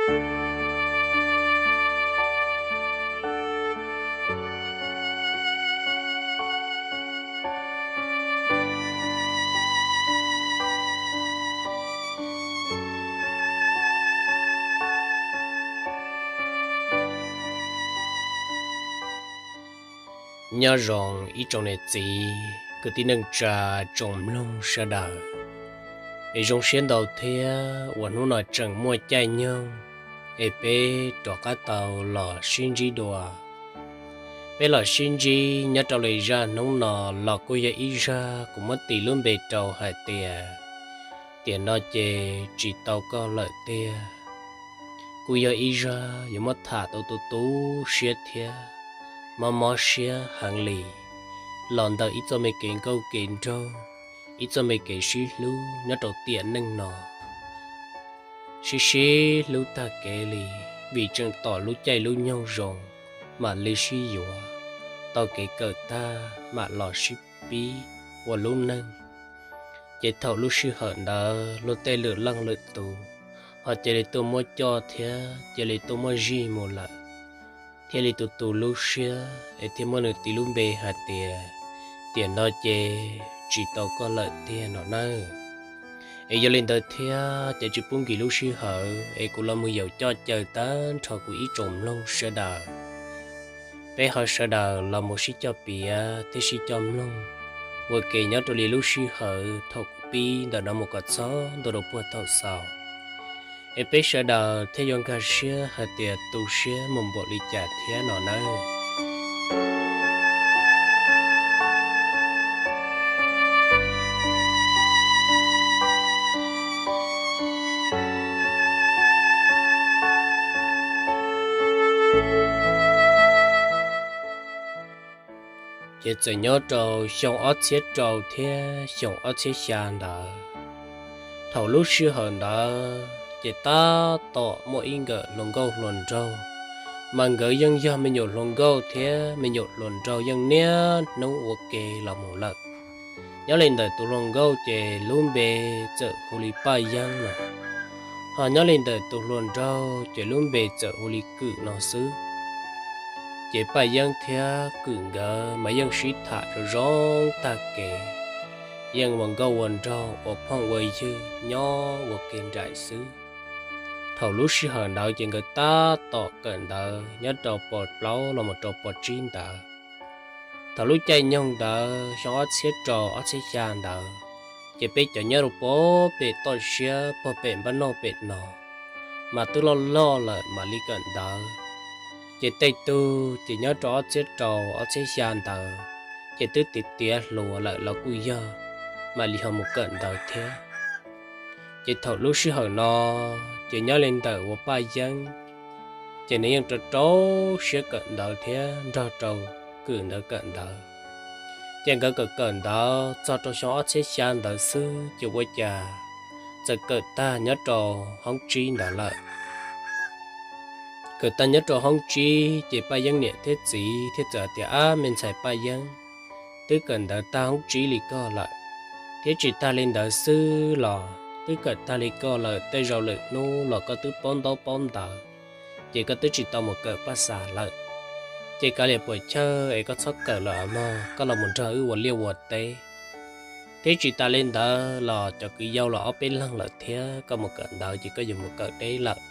Nyob zoo ib tsoom niam txiv kwv tij neej tsa, tsoom mloog sawv daws, es zoo siab ntau thiab uas hnub no tseem muaj caij nyoog es peb rov qab tau los sib ntsib dua. Peb los sib ntsib nyob rau li zaj hnub no los kuj yog ib zaj kuv muab tis lub npe rau hais tias, tiam no ces tsis tau koj lawm tiag. Kuj yog ib zaj yuav muab tham tau tu tu siab thiab mob mob siab heev li, los ntawm ib txoj me kev nkauj kev nraug, ib txoj me kev sib hlub nyob rau tiam neej no. Sib sib hlub tag kev li, vim tseem tom lub caij lub nyoog zoo mam li sib yuav, tau kev kawm tag mam los sib pib ua lub neej. Ces thaum lub sij hawm ntawd luag tej lwm leej lwm tus ho cia li tuaj muab coj thiab cia li tuaj muab zij mus lawm, thiaj li tu tu lub siab es thiaj muab nws tis lub npe hais tias, tiam no ces tsis tau koj lawm tiag no nawb. Es yog li ntawd thiab ces tsis pub nkim lub sij hawm es kuv los mus yaum coj caw tag nrho kuv ib tsoom mloog sawv daws. Peb ho sawv daws los mus sib coj piav thiab sib coj mloog ua ke nyob rau li lub sij hawm thaum kuv pib ntawm no mus kom txog ntua rau puag thaum xaus, es peb sawv daws thiaj yuav nkag siab hais tias tu siab mus npaum li cas thiab no nawb. Ces txawm nyob rau xyoo ob txhiab rau thiab xyoo ob txhiab xya ntawd, thaum lub sij hawm ntawd ces tab tom muaj ib nkawm hluas nkauj hluas nraug, mas nkawd yeej yog me nyuam hluas nkauj thiab me nyuam hluas nraug yeej niaj hnub ua ke los mus lawm. Nyob li ntawm tus hluas nkauj ces lub npe txawm hu li Paj Yeeb lawm, ho nyob li ntawm tus hluas nraug ces lub npe txawm hu li Kwm no xwb. Ces Paj Yeeb thiab Kwm nkawd mas yeej sib tham zoo zoo tag kev, yeej ua nkauj ua nraug ua phooj ua ywg nyob ua ke nraim xwb. Thaum lub sij hawm ntawd ces nkawd tab tom kawm ntawv nyob rau pos plaub los mus rau pos tsib ntawd. Thaum lub caij nyoog ntawd xyoo ob txhiab rau ob txhiab xya ntawd, ces peb cov nyob rau pog pem toj siab pog pem npab noj pem no mas twb loj loj lawm mam li kawm ntawv. Ces tej tug ces nyob rau ob txhiab rau ob txhiab xya ntawd ces twb tiav tiav hluas lawm los kuj yog mam li ho mus kawm ntawv thiab. Ces thaum lub sij hawm no ces nyob li ntawm uas Paj Yeeb ces nws yeej rau rau siab kawm ntawv thiab nrog rau Kwm ntawd kawm ntawv. Ces nkawd kawm kawm ntawv txog rau xyoo ob txhiab xya ntawd xwb ces ua cas txawm kawm tag nyob rau hoob tsib ntawd lawm. Kawm tag nyob rau hoob tsib ces Paj Yeeb niam thiab txiv thiaj txawm tias, Ab, me ntxhais Paj Yeeb, twb kawm ntawv tag hoob tsib li koj lawm, thiab tsis tag li ntawd xwb los twb kawm tag li koj lawm tej zaum lwm hnub los koj twb paub ntaub paub ntawv, ces koj twb tsis tau mus kawm paj xas lawm. Ces kav liam puam chawj es koj txhob kawm lawm mog, koj los mus nrog wb ua liaj ua teb. Thiab tsis tas li ntawd los cov kwv yau los ob peb leeg lawm thiab, koj mus kawm ntawv ces koj yuav mus kawm deb lawm.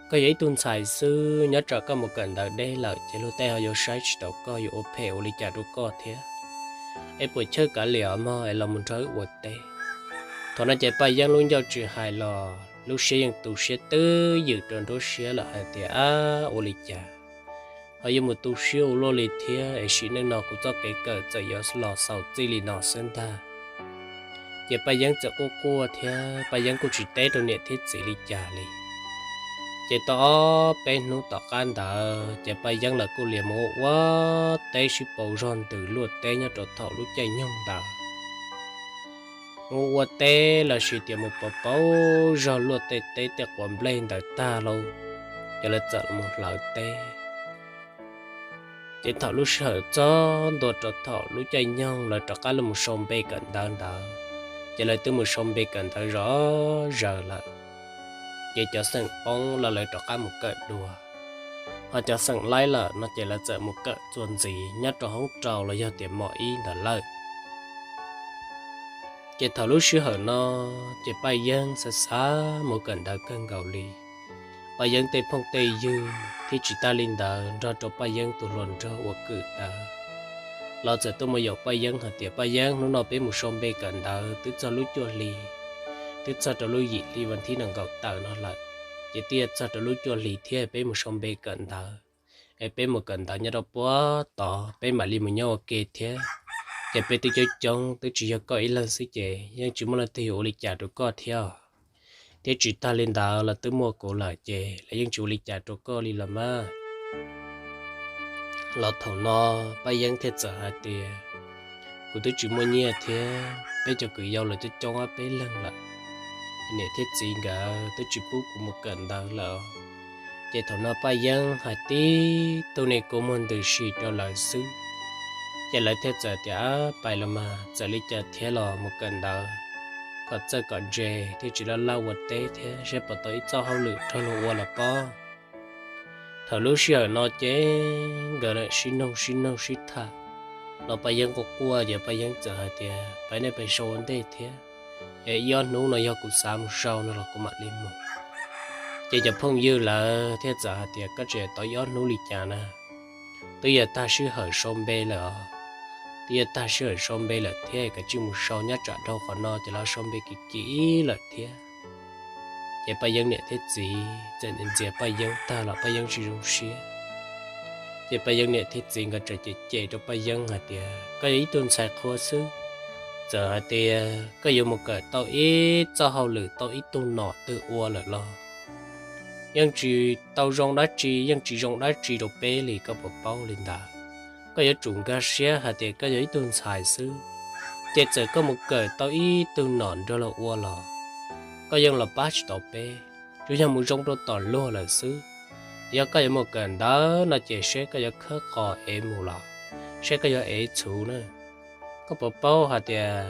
Koj yog ib tug ntxhais xwb, nyob tsam koj mus kawm ntawv deb lawm ces luag tej ho yuav saib tsis taus koj, yuav ua phem ua li cas rau koj thiab. Es puam chawj kav liam mog es los mus nrog wb ua teb. Thaum no ces Paj Yeeb lub ncauj tsis hais los lub siab yeej tu siab twb ywm rau nruab siab lawm hais tias, Ab, ua li cas ho yuav mus tu siab ua luaj li thiab, es sim neej no kuv txoj kev kawm txawm yuav los xaus txij li no xwb ntag. Ces Paj Yeeb txawm quaj quaj thiab Paj Yeeb kuj tsis teb rau niam thiab txiv li cas li. Ces tau ob peb hnub tom qab ntawd ces Paj Yeeb lawv kuj liam mus ua ua teb sib pauv zog ntws luaj teb nyob rau thaum lub caij nyoog ntawd. Mus ua teb los sis tias mus pauv pauv zog luaj tej teb tej quav nplej ntawd tag lauj, ces lawv txawm los mus hlawv teb. Ces thaum lub sij hawm txog ntua rau thaum lub caij nyoog lawv rov qab los mus sau npe kawm ntawv ntawd, ces lawv twb mus sau npe kawm ntawv zom zaws lawm. ces cov xeem Hmoob los lawv rov qab mus kawm dua, ho cov xeem Laib lawm no ces lawv txawm mus kawm txuas ntxiv nyob rau hoob rau los yog tias mos ib ntawd lawm. Ces thaum lub sij hawm no ces Paj Yeeb xav xav mus kawm ntawv kawg nkaus li. Paj Yeeb tej phooj tej ywg thiab tsis tag li ntawd nrog rau Paj Yeeb tus hluas nraug uas Kwm ntawd los txawm tuaj mus yaum Paj Yeeb hais tias, Paj Yeeb, hnub no peb mus sau npe kawm ntawv twb txog lub cuaj hli, twb txog rau lub yim hli vas thib nees nkaum tawm no lawm, ces twb yuav txog rau lub cuaj hli thiab, peb mus sau npe kawm ntawv es peb mus kawm ntawv nyob rau puag tod peb mam li mus nyob ua ke thiab. Ces peb twb coob coob, twb tsis yog koj ib leeg xwb ces yeej tsis muaj leej twg yuav ua li cas rau koj thiab. Thiab tsis tag li ntawd los twb muaj kuv lawm ces lawv yeej tsis ua li cas rau koj li los mas. Los thaum no Paj Yeeb thiaj txawm hais tias, Kuv twb tsis muaj nyiaj thiab, peb cov kwv yau los coob coob ob peb leeg lawm, niam thiab txiv nkawd twb tsis pub kuv mus kawm ntawv lawm. Ces thaum no Paj Yeeb hais tib tug niag kua muag ntws si rau lawv xwb, ces lawv thiaj txawm tias, Pais los mas, txawm li cas thiab los mus kawm ntawv kom txawj kom ntse thiab tsis laj laj ua teb thiab saib puas tau ib txoj hauj lwm rau luag ua los pob. Thaum lub sij hawm no ces nkawd sib noog sib noog sib tham los Paj Yeeb quaj quaj ces Paj Yeeb txawm hais tias, Pais, nej pais sau ua ntej thiab, es ib ob hnub no yog kuv xav mus sau no los kuv mam li mus. Ces cov phooj ywg lawv thiaj txawm hais tias, Koj tseem tau ib ob hnub li cas na? Twb yog tag sij hawm sau npe lawm os, twb yog tag sij hawm sau npe lawm thiab, kav tsij mus sau, nyob tsam dhau qhov no ces lawv sau npe kim kim lawm thiab. Ces Paj Yeeb niam thiab txiv txawm ntxias Paj Yeeb tag los Paj Yeeb tsis zoo siab. Ces Paj Yeeb niam thiab txiv nkawd txawm cem cem rau Paj Yeeb hais tias, Koj yog ib tug ntxhais qhua xwb, txawm hais tias koj yuav mus kawm tau ib txoj hauj lwm tau ib tug nom twg ua lawm los yeej tsis tau zoo dab tsi, yeej tsis zoo dab tsi rau peb li, koj puas paub li ntawd? Koj yuav tsum nkag siab hais tias koj yog ib tug ntxhais xwb, ces txawm koj mus kawm tau ib tug nom nrog luag ua los koj yeej los pab tsis tau peb, tsuas yog mus zoo rau tom luag lawm xwb. Yog koj yuav mus kawm ntawv no ces seb koj yuav khawb qos ev mus los seb koj yuav ev txhuv na. Koj puas paub hais tias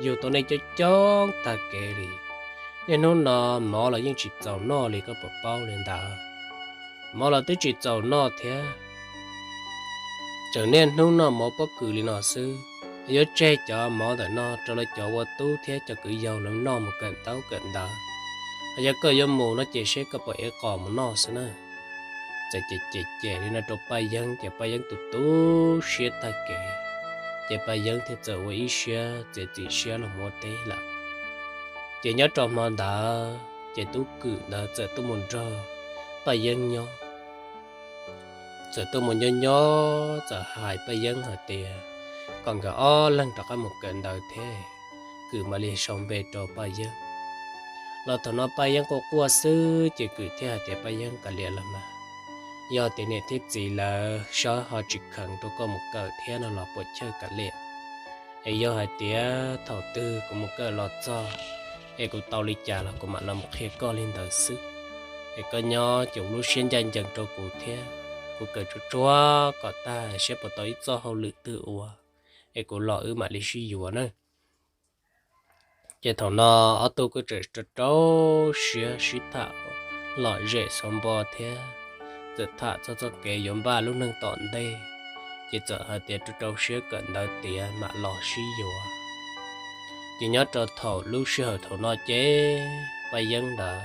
yug tau nej coob coob tag kev li, niaj hnub no mov los yeej tsis txaus noj li, koj puas paub li ntawd? Mov los twb tsis txaus noj thiab, tseem niaj hnub noj mov pob kws li no xwb. Yuav tseg cov mov ntawm no rau lawv cov ua tub thiab cov kwv yau lawv noj mus kawm ntaub kawm ntawv. Hos yog koj yuav mus no ces seb koj puas ev qos mus noj xwb na. Txawm cem cem cem li no rau Paj Yeeb ces Paj Yeeb tu tu siab tag kev, ces Paj Yeeb thiaj txawm ua ib siab txiav txim siab los mus ua teb lawm. Ces nyob rau hmo ntawd ces tub Kwm ntawd txawm tuaj mus nrog Paj Yeeb nyob. Txawm tuaj mus nyob nyob txawm hais Paj Yeeb hais tias kom nkawd ob leeg rov qab mus kawm ntawv thiab, Kwm mam li sau npe rau Paj Yeeb. Los thaum no Paj Yeeb quaj quaj xwb ces Kwm thiaj hais tias, Paj Yeeb, kav liam los mas, yog tias niam thiab txiv lawv saib ho tsis kheev rau koj mus kawm thiab no los puas chawj kav liam. Es yog hais tias thaum twg kuv mus kawm los txog es kuv tau li cas los kuv mam los mus qhia koj li ntawd xwb. Es koj nyob ces ua lub siab ncaj ncees rau kuv thiab, kuv kawm tsuag tsuag kom tag saib puas tau ib txoj hauj lwm twg ua, es kuv los wb mam li sib yuav na. Ces thaum no ob tug kuj tseem rau rau siab sib tham lom zem xaus npo thiab, txawm tham txog txoj kev yuav npaj lub neej tom ntej, ces txawm hais tias rau rau siab kawm ntawv tiav mam los sib yuav. Ces nyob rau thaum lub sij hawm thaum no ces Paj Yeeb ntawd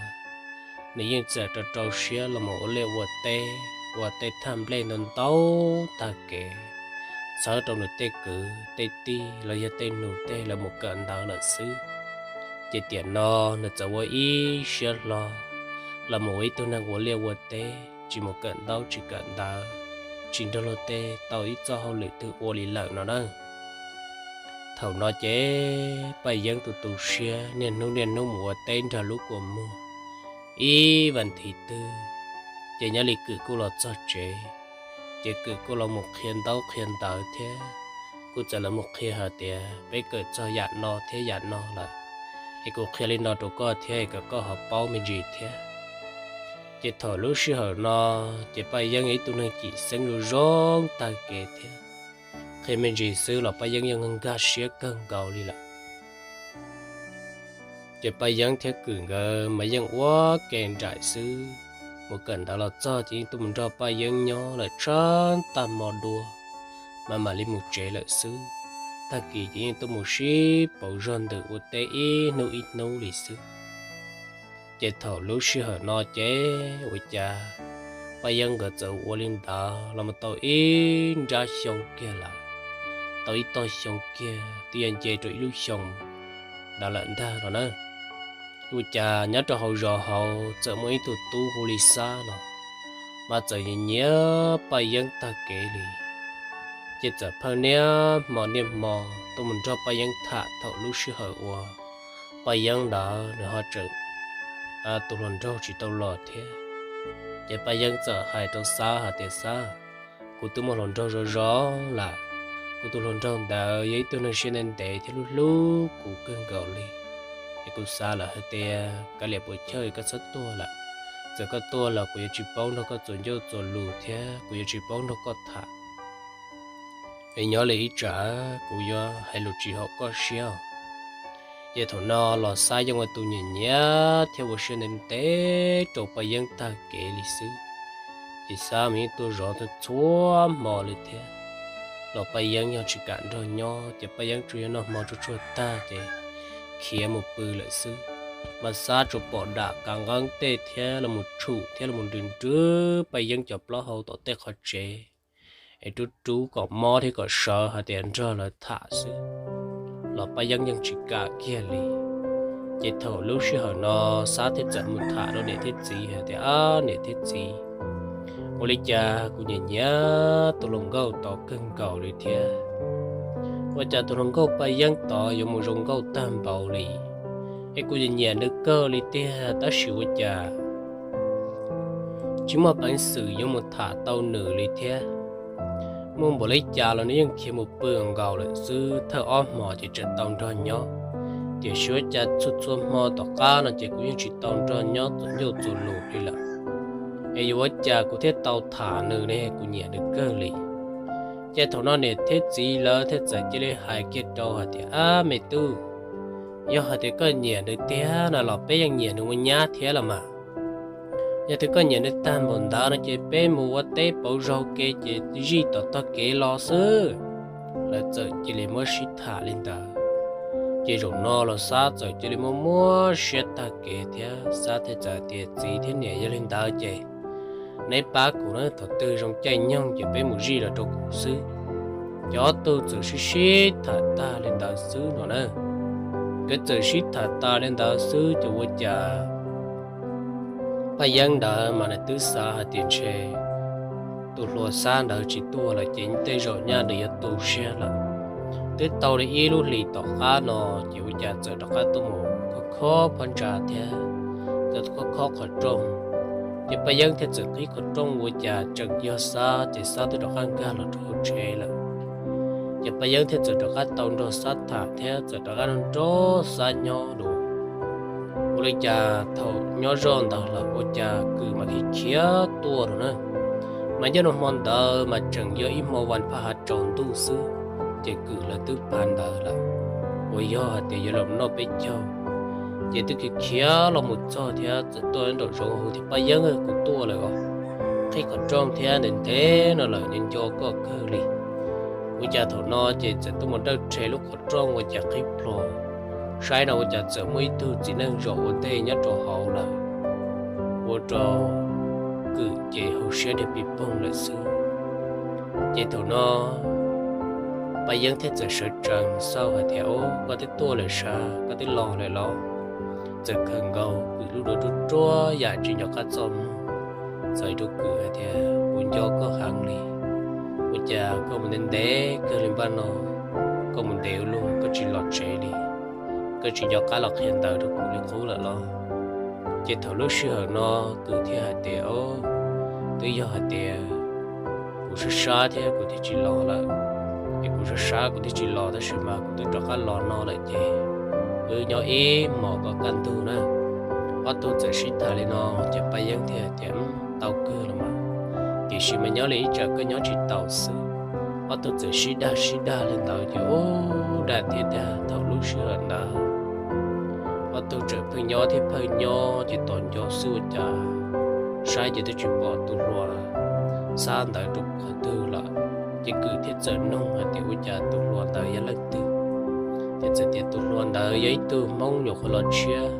nws yeej txawm rau rau siab los mus ua liaj ua teb, ua tej thaj nplej ntau ntau tag kev, txhawb rau nws tej kwv tej tij los yog tej nus tej lawv mus kawm ntawv lawm xwb. Ces tiam no nws txawm ua ib siab hlo los mus ua ib tug neeg ua liaj ua teb, tsis mus kawm ntaub tsis kawm ntawv, tsis nrog luag tej tau ib txoj hauj lwm twg ua li lawm no na. Thaum no ces Paj Yeeb tu tu siab niaj hnub niaj hnub mus ua teb nrog lub kua muag ib vas thiv twg, ces nyob li Kwm kuj los txog tsev, ces Kwm kuj los mus qhia ntaub qhia ntawv thiab, kuj txawm los mus qhia hais tias, Peb kawm txog yam no thiab yam no lawm, es kuv qhia li no rau koj thiab es kom koj ho paub me ntsis thiab. Ces thaum lub sij hawm no ces Paj Yeeb yog ib tug neeg cim xeeb zoo zoo tag kev thiab, qhia me ntsis xwb los Paj Yeeb yeej nkag siab kawg nkaus li lawm. Ces Paj Yeeb thiab Kwm nkawd mas yeej ua ke nraim xwb. Mus kawm ntawv los txog ces yeej tuaj mus nrog Paj Yeeb nyob lawm tshaj tag hmo dua, mas mam li mus tsev lawm xwb. Tag kis ces yeej tuaj mus sib pauv zog ntawm ua teb ib hnub ib hnub li xwb. Ces thaum lub sij hawm no ces ua cas Paj Yeeb nkawd txawm ua li ntawd los mus tau ib nrab xyoo kiag lawm, tau ib tog xyoo kiag twb yog nce rau ib lub xyoo ntawd lawm ntag no na. Ua cas nyob rau hauv zos hauv txawm muaj ib tug tub hu li Xab no, mas txawm nyiam nyiam Paj Yeeb tag kev li. Ces txawm pheej niaj hmo niaj hmo tuaj mus nrog Paj Yeeb tham thaum lub sij hawm uas Paj Yeeb ntawd nws ho tseem tus hluas nraug tsis tau los thiab. Ces Paj Yeeb txawm hais rau Xab hais tias, Xab, kuv twb muaj hluas nraug zoo zoo lawm. Kuv tus hluas nraug ntawd yog ib tug neeg siab ntev ntev thiab hlub hlub kuv kawg nkaus li. Es kuv xav lawm hais tias kav liam puas chawj koj txhob tuaj lawm. Txawm koj tuaj los kuv yuav tsis paub nrog koj txuas ncauj txuas lus thiab kuv yuav tsis paub nrog koj tham. Es nyob li ib tsam kuv yuav hais lus tsis haum koj siab. Ces thaum no los Xab yeej ua tus nyiam nyiam thiab ua siab ntev ntev rau Paj Yeeb tag kev li xwb. Ces Xab mas yeej tuaj zov txhua hmo li thiab, los Paj Yeeb yog tsis kam nrog nyob ces Paj Yeeb tsuas yog noj hmo tsuag tsuag tag ces khiav mus pw lawm xwb. Mas Xab tsuas pom dam kav nqeeb tej thiab los mus tshum thiab los mus nrws nrws Paj Yeeb cov plaub hau tom tej qhov tsev, es rub rub kom mob thiab kom sawv hais tias nrog lawv tham xwb, los Paj Yeeb yeej tsis kam kiag li. Ces thaum lub sij hawm no Xab thiaj txawm mus tham rau niam thiab txiv hais tias, Ab niam thiab txiv, ua li cas kuv nyiam nyiam tus hluas nkauj tod kawg nkaus li thiab. Ua cas tus hluas nkauj Paj Yeeb tod yuav mus zoo nkauj tag npaum li? Es kuv nyiam nyiam nws kawg li tiag tab sis ua cas tsis muaj peev xwm yuav mus tham tau nws li thiab. Muaj npaum li cas los nws yeej khiav mus pw nkaus lawm xwb, thawj ob hmos ces tseem tau nrog nyob, tiam sis ua cas txhua txhua hmo tom qab no ces kuv yeej tsis tau nrog nyob txuas ncauj txuas lus li lawm. Es yuav ua cas kuv thiaj tau tham nws ne, kuv nyiam nws kawg li. Ces thaum no niam thiab txiv lawv thiaj txawm cia li hais kiag rau hais tias, Ab me tub, yog hais tias koj nyiam nws tiag no los peb yeej nyiam nws ua nyab thiab los mas. Yog tias koj nyiam nws tag npaum ntawd no ces peb mus ua teb pauv zog ua ke ces zij tom tog kev los xwb. Lawv txawm cia li muab sib tham li ntawd. Ces zaum no los Xab txawm cia li muab muab siab tag kev thiab Xab thiaj txawm tias, Txiv thiab niam, yog li ntawd ces neb pab kuv na, thaum twg zoo caij nyoog ces peb mus zij los rau kuv xwb. Ces ob tug txawm sib sib tham tag li ntawd xwb no na. Nkawd txawm sib tham tas li ntawd xwb ces ua cas Paj Yeeb ntawd mas nws twb xav hais tias ntshe tus hluas Xab ntawd tsis tuaj lawm ces tej zaum nyaj nws yuav tu siab lawm. Twb tau li ib lub hlis tom qab no ces ua cas txawm rov qab tuaj mus khob khob phab ntsa thiab, txawm khob khob qhov rooj. Ces Paj Yeeb thiaj txawm qhib qhov rooj ua cas tseem yog Xab ces Xab twb rov qab nkag los rau hauv tsev lawm. Ces Paj Yeeb thiaj txawm rov qab tau nrog Xab tham thiab txawm rov qab nrog Xab nyob dua. Ua li cas thaum nyob zoj ntawd los ua cas Kwm mas khiav khiav tuaj lawm na. Mas nyob rau hmo ntawd mas tseem yog ib hmo vas phaj hav tsaus ntuj xwb, ces Kwm lawv twb phav ntawd lawm, uas yog hais tias yuav los noj peb caug. Ces twb khiav khiav los mus txog thiab txawm tuaj nraum zoov hu tias, Paj Yeeb, kuv tuaj lawm os, qhib qhov rooj thiab ntev ntev no lawm, nco nco koj kawg li. Ua cas thaum no ces txawm tuaj mus dawj rhe lub qhov rooj ua cas qhib plho, saib no ua cas txawm muaj ib tug txiv neej zaum ua ntej nyob rau hauv lawm, ua rau Kwm ces hauv siab dhia pis poog lawm xwb. Ces thaum no Paj Yeeb thiaj txawm sawv tsees xauj hais tias, Au, koj twb tuaj lawm sav, koj twb los lawm los? Txawm khaws nkaus Kwm lub duav ruaj ruaj yam tsis nco qab txoj moo, txawm rau Kwm hais tias, Kuv nco koj heev li. Ua cas koj mus ntev ntev kawg li npaj no, koj mus ntev ua luaj koj tsis los tsev li, koj tsis nco qab los qhia ntawv rau kuv li qub lawm los? Ces thaum lub sij hawm no Kwm thiaj hais tias, Au, twb yog hais tias kuv sab sab thiab kuv thiaj tsis los lawm. Es kuv sab sab kuv thiaj tsis los tab sis mas kuv twb rov qab los no lawm ces wb nyob ib hmos kom kaj ntug na. Ob tug txawm sib tham li no ces Paj Yeeb thiaj tias, Tau kawg los mas, tiam sis mas nyob li ib tsam koj nyob tsis taus xwb. Ob tug txawm sib dag sib dag li ntawd ces ub, dag thiab dag thaum lub sij hawm ntawd Ob tug tseem pheej nyob thiab pheej nyob ces tos nco xwb ua cas saib ces twb tsis pom tus hluas xab ntawd rau qhov twg lawm. Ces Kwm thiaj txawm nug hais tias ua cas tus hluas ntawd yog leej twg, ces txawm tias tus hluas ntawd yog ib tug Hmoob nyuam qhuav los tshiab.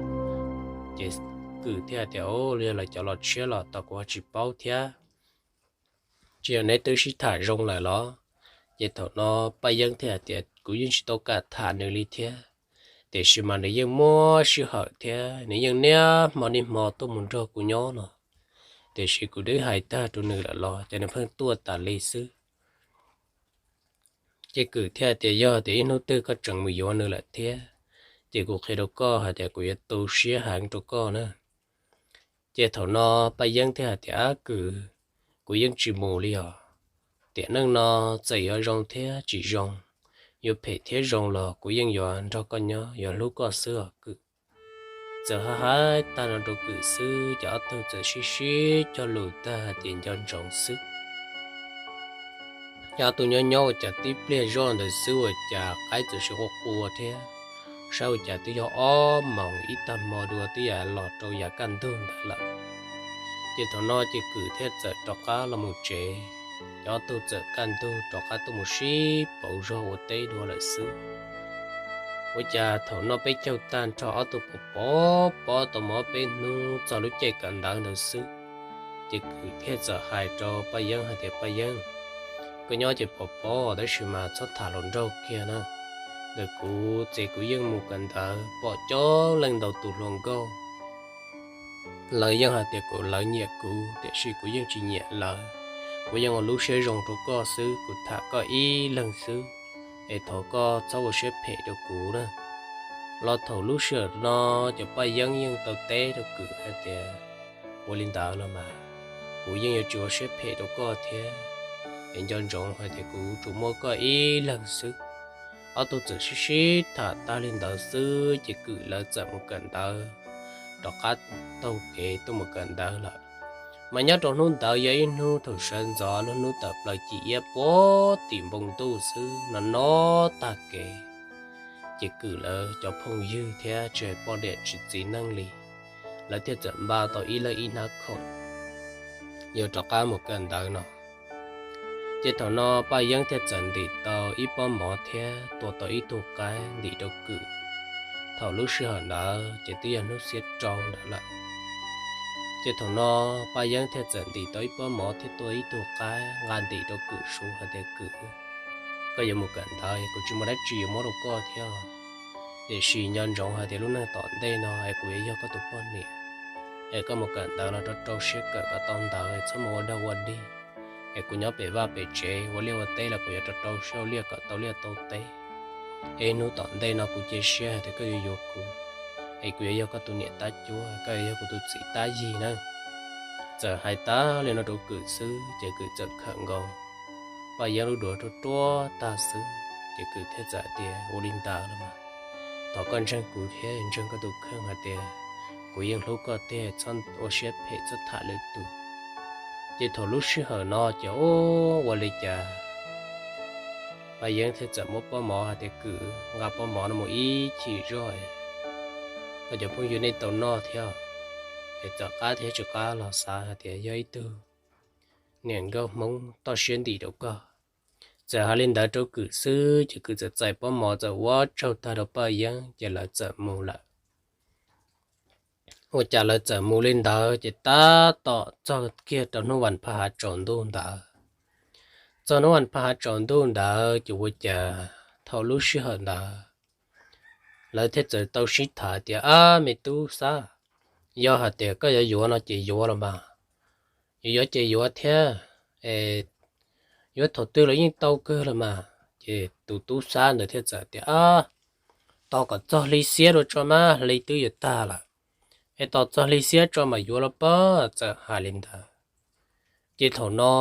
Ces Kwm thiaj tias o, yog lawv cov los tshiab los tos kuv ho tsis paub thiab. Tsis yog neb twb sib tham zoo lawm los? Ces thaum no Paj Yeeb thiaj hais tias kuv yeej tsis tau kam tham nws li thiab, tiam sis mas nws yeej muab sij hawm thiab nws yeej niaj hmo niaj hmo tuaj mus nrog kuv nyob no, tiam sis kuv twb hais tag rau nws lawm los ces nws pheej tuaj tas li xwb. Ces Kwm thiaj tias yog tias ib hnub twg koj tseem mus yuav nws lawm thiab, ces kuv qhia rau koj hais tias kuv yuav tu siab heev rau koj na. Ces thaum no Paj Yeeb thiaj hais tias Kwm, kuv yeej tsis mus li os. Tiam neej no txawm yuav zoo thiab tsis zoo, yuav phem thiab zoo los kuv yeej yuav nrog koj nyob, yuav hlub koj xwb os Kwm. Txawm hais tag no rau Kwm xwb ces ob tug txawm sib sib cog lus tag hais tias nco ntsoov xwb. Ces ob tug nyob nyob ua cas tib pliag zoj ntawd xwb ua cas qaib txawm sib qua qua thiab, saib ua cas twb yog ob moos ib tag hmo dua twb yam los rau yav kaj ntug ntawd lawm. Ces thaum no ces Kwm thiaj txawm rov qab los mus tsev, ces ob tug txawm kaj ntug rov qab tuaj mus sib pauv zog ua teb dua lawm xwb. Ua cas thaum noj peb caug tag nrho ob tug pov pob pob tau mus ob peb hnub txog lub caij kawm ntawv ntawd xwb, ces Kwm thiaj txawm hais rau Paj Yeeb hais tias Paj Yeeb, koj nyob ces pov pob tab sis mas txhob tham hluas nraug kiag na. Ntawm kuv ces kuv yeej mus kawm ntawv pom coob leej ntau tus hluas nkauj, lawv yeej hais tias kuv, lawv nyiam kuv tiam sis kuv yeej tsis nyiam lawv. Kuv yeej ua lub siab zoo rau koj xwb, kuv tham koj ib leeg xwb, es thov koj txhob ua siab phem rau kuv na. Los thaum lub sij hawm no ces Paj Yeeb yeej tau teb rau Kwm hais tias ua li ntawd los mas kuv yeej yuav tsis ua siab phem rau koj thiab, es nco ntsoov hais tias kuv tsuas muaj koj ib leeg xwb. Ob tug txawm sib sib tham tag li ntawd xwb ces Kwm lawv txawm mus kawm ntawv, rov qab taug kev tuaj mus kawm ntawv lawm. Mas nyob rau hnub ntawd yog ib hnub thaum sawv ntxov lub hnub tawm plaws cim iab puag tim npoo ntuj xwb no no tag kev, ces Kwm lawv cov phooj ywg thiab tsis hais poj niam tsis txiv neej li, lawv thiaj txawm npaj tau ib leeg ib hnab khoom yuav rov qab mus kawm ntawv no. Ces thaum no Paj Yeeb thiaj txawm ntim tau ib pob mov thiab tua tau ib tug qaib ntim rau Kwm. Thaum lub sij hawm ntawd ces twb yog hnub xiab rau ntawd lawm. Ces thaum no Paj Yeeb thiaj txawm ntim tau ib pob mov thiab tua ib tug qaib nqa ntim rau Kwm su hais tias Kwm, koj yuav mus kawm ntawv kuv tsis muaj dab tsi yuav muab rau koj thiab, tiam sis nco ntsoov hais tias lub neej tom ntej no es kuv yuav yog koj tus poj niam, es koj mus kawm ntawv los rau rau siab kawm kom tau ntawv, txhob mus ua dag ua dig, es kuv nyob pem vaj pem tsev ua liaj ua teb los kuv yuav rau rau siab ua liaj kom tau liaj tau teb. Es hnub tom ntej no kuv cia siab hais tias koj yuav yuav kuv, es kuv yuav yog koj tus niam tab cuab, koj yuav yog kuv tus txiv tab yig na. Txawm hais tas li no rau Kwm xwb ces Kwm txawm khawm nkaus Paj Yeeb lub duav ruaj ruaj tag xwb ces Kwm thiaj txawm tias ua li ntawd los mas thov koj ntseeg kuv thiab ntseeg koj tus kheej hais tias kuv yeej hlub koj tiag, txhob ua siab phem txhob tham lwm tus. Ces thaum lub sij hawm no ces ua li cas Paj Yeeb thiaj txawm muab pob mov hais tias Kwm, nqa pob mov no mus ib chim zoj, koj cov phooj ywg nej tau noj thiab, es txawm qab thiab tsis qab los xav hais tias yog ib tug niam nkauj Hmoob toj siab ntim rau koj. Txawm hais li ntawd rau Kwm xwb ces Kwm txawm txais pob mov txawm ua tsaug tag rau Paj Yeeb ces lawv txawm mus lawm. Ua cas lawv txawm mus li ntawd ces tab tom txog kiag rau hnub vas phaj hav tsaus ntuj ntawd. Txog hnub vas phaj hav tsaus ntuj ntawd ces ua cas thaum lub sij hawm ntawd lawv thiaj txawm tau sib tham tias ab me tub Xab, yog hais tias koj yuav yuav no ces yuav los mas, yuav yuav ces yuav thiab, es yuav thaum twg los yeej tau kawg los mas. Ces tus tub Xab ntawd thiaj txawm tias ab, tos kom txog hli xiab dua tso mas, hli twb yuav tag lawm, es tos txog hli xiab tso mam yuav los pob. Txawm hais li ntawd ces thaum no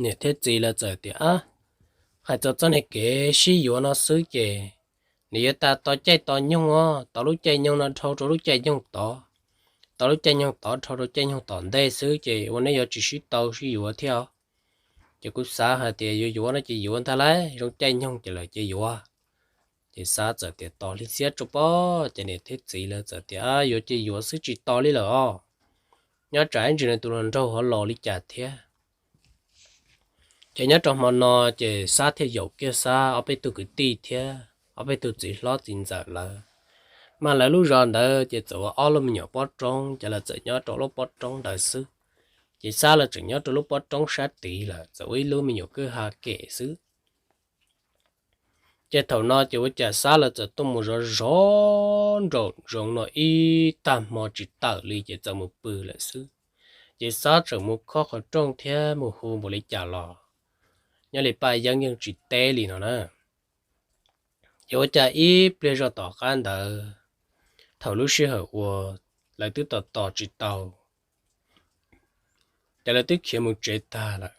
niam thiab txiv lawv txawm tias ab, hais txog txoj niag kev sib yuav no xwb ces nws yuav tas tos caij tos nyoog os, tos lub caij nyoog no dhau rau lub caij nyoog tod, tos lub caij nyoog tod dhau rau caij nyoog tom ntej xwb ces ua neb yuav tsis sib tau sib yuav thiab os. Ces kuv xav hais tias yuav yuav no ces yuav ntag lauj, zoo caij nyoog ces lawm ces yuav. Ces Xab txawm tias, Tos li xiab tso pob. Ces niam thiab txiv lawv txawm tias, Yuav ces yuav xwb, tsis tos li lawm os. Nyob tsam ib ntsis no tus hluas nraug ho los li cas thiab. Ces nyob rau hmo no ces Xab thiaj yaum kiag Xab ob peb tug kwv tij thiab ob peb tug txiv hlob txiv ntxawm lawv. Mas lawv lub zos ntawd ces txawm ua ob lub me nyuam pob roob, ces lawv txawm nyob rau lub pob roob ntawd xwb. Ces Xab lawv tseem nyob rau lub pob roob sab tid lawm, txawm ua ib lub me nyuam kwj ha kem xwb. Ces thaum no ces ua cas Xab lawv txawm tuaj mus zov zov nraum zoov no ib tag hmo tsis tawm li ces txawm mus pw lawm xwb. Ces Xab txawm mus khob qhov rooj thiab mus hu npaum li cas los nyob li Paj Yeeb yeej tsis teb li no na. Ces ua cas ib pliag zoj tom qab ntawd, thaum lub sij hawm uas lawv twb tos tos tsis tau, ces lawv twb khiav mus tsev tag lawm.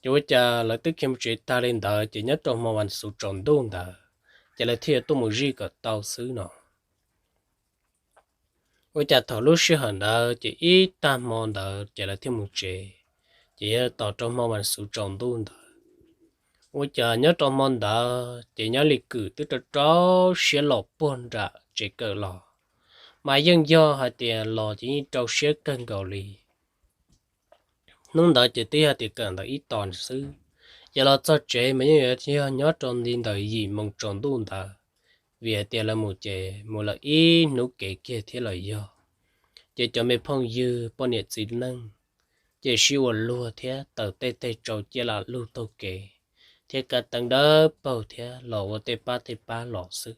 Ces ua cas lawv twb khiav mus tsev tag li ntawd ces nyob rau hmo vas xuv tsaus ntuj ntawd, ces lawv thiaj yuav tuaj mus zij kom tau xwb no. Ua cas thaum lub sij hawm ntawd ces ib tag hmo ntawd ces lawv thiaj mus tsev, ces yog tos rau hmo vas xuv tsaus ntuj ntawd. Ua cas nyob rau hmo ntawd ces nyob li Kwm twb rau rau siab los puag nram tsev kawm los, mas yeej yog hais tias los ces yeej rau siab kawg nkaus li. Hnub ntawd ces twb yog tias kawm ntawv ib tog xwb, ces los txog tsev mas yeej yog nyob rau nti ntawm yim moo tsaus ntuj ntawd, vim hais tias lawv mus ces mus lawm ib hnub kev kiag thiab los yog. Ces cov me phooj ywg poj niam txiv neej ces sib ua luag thiab taws tej teg tsau ciaj lam lug taug kev, thiab kav teeb dawb paug thiab los ua tej pab tej pab los xwb.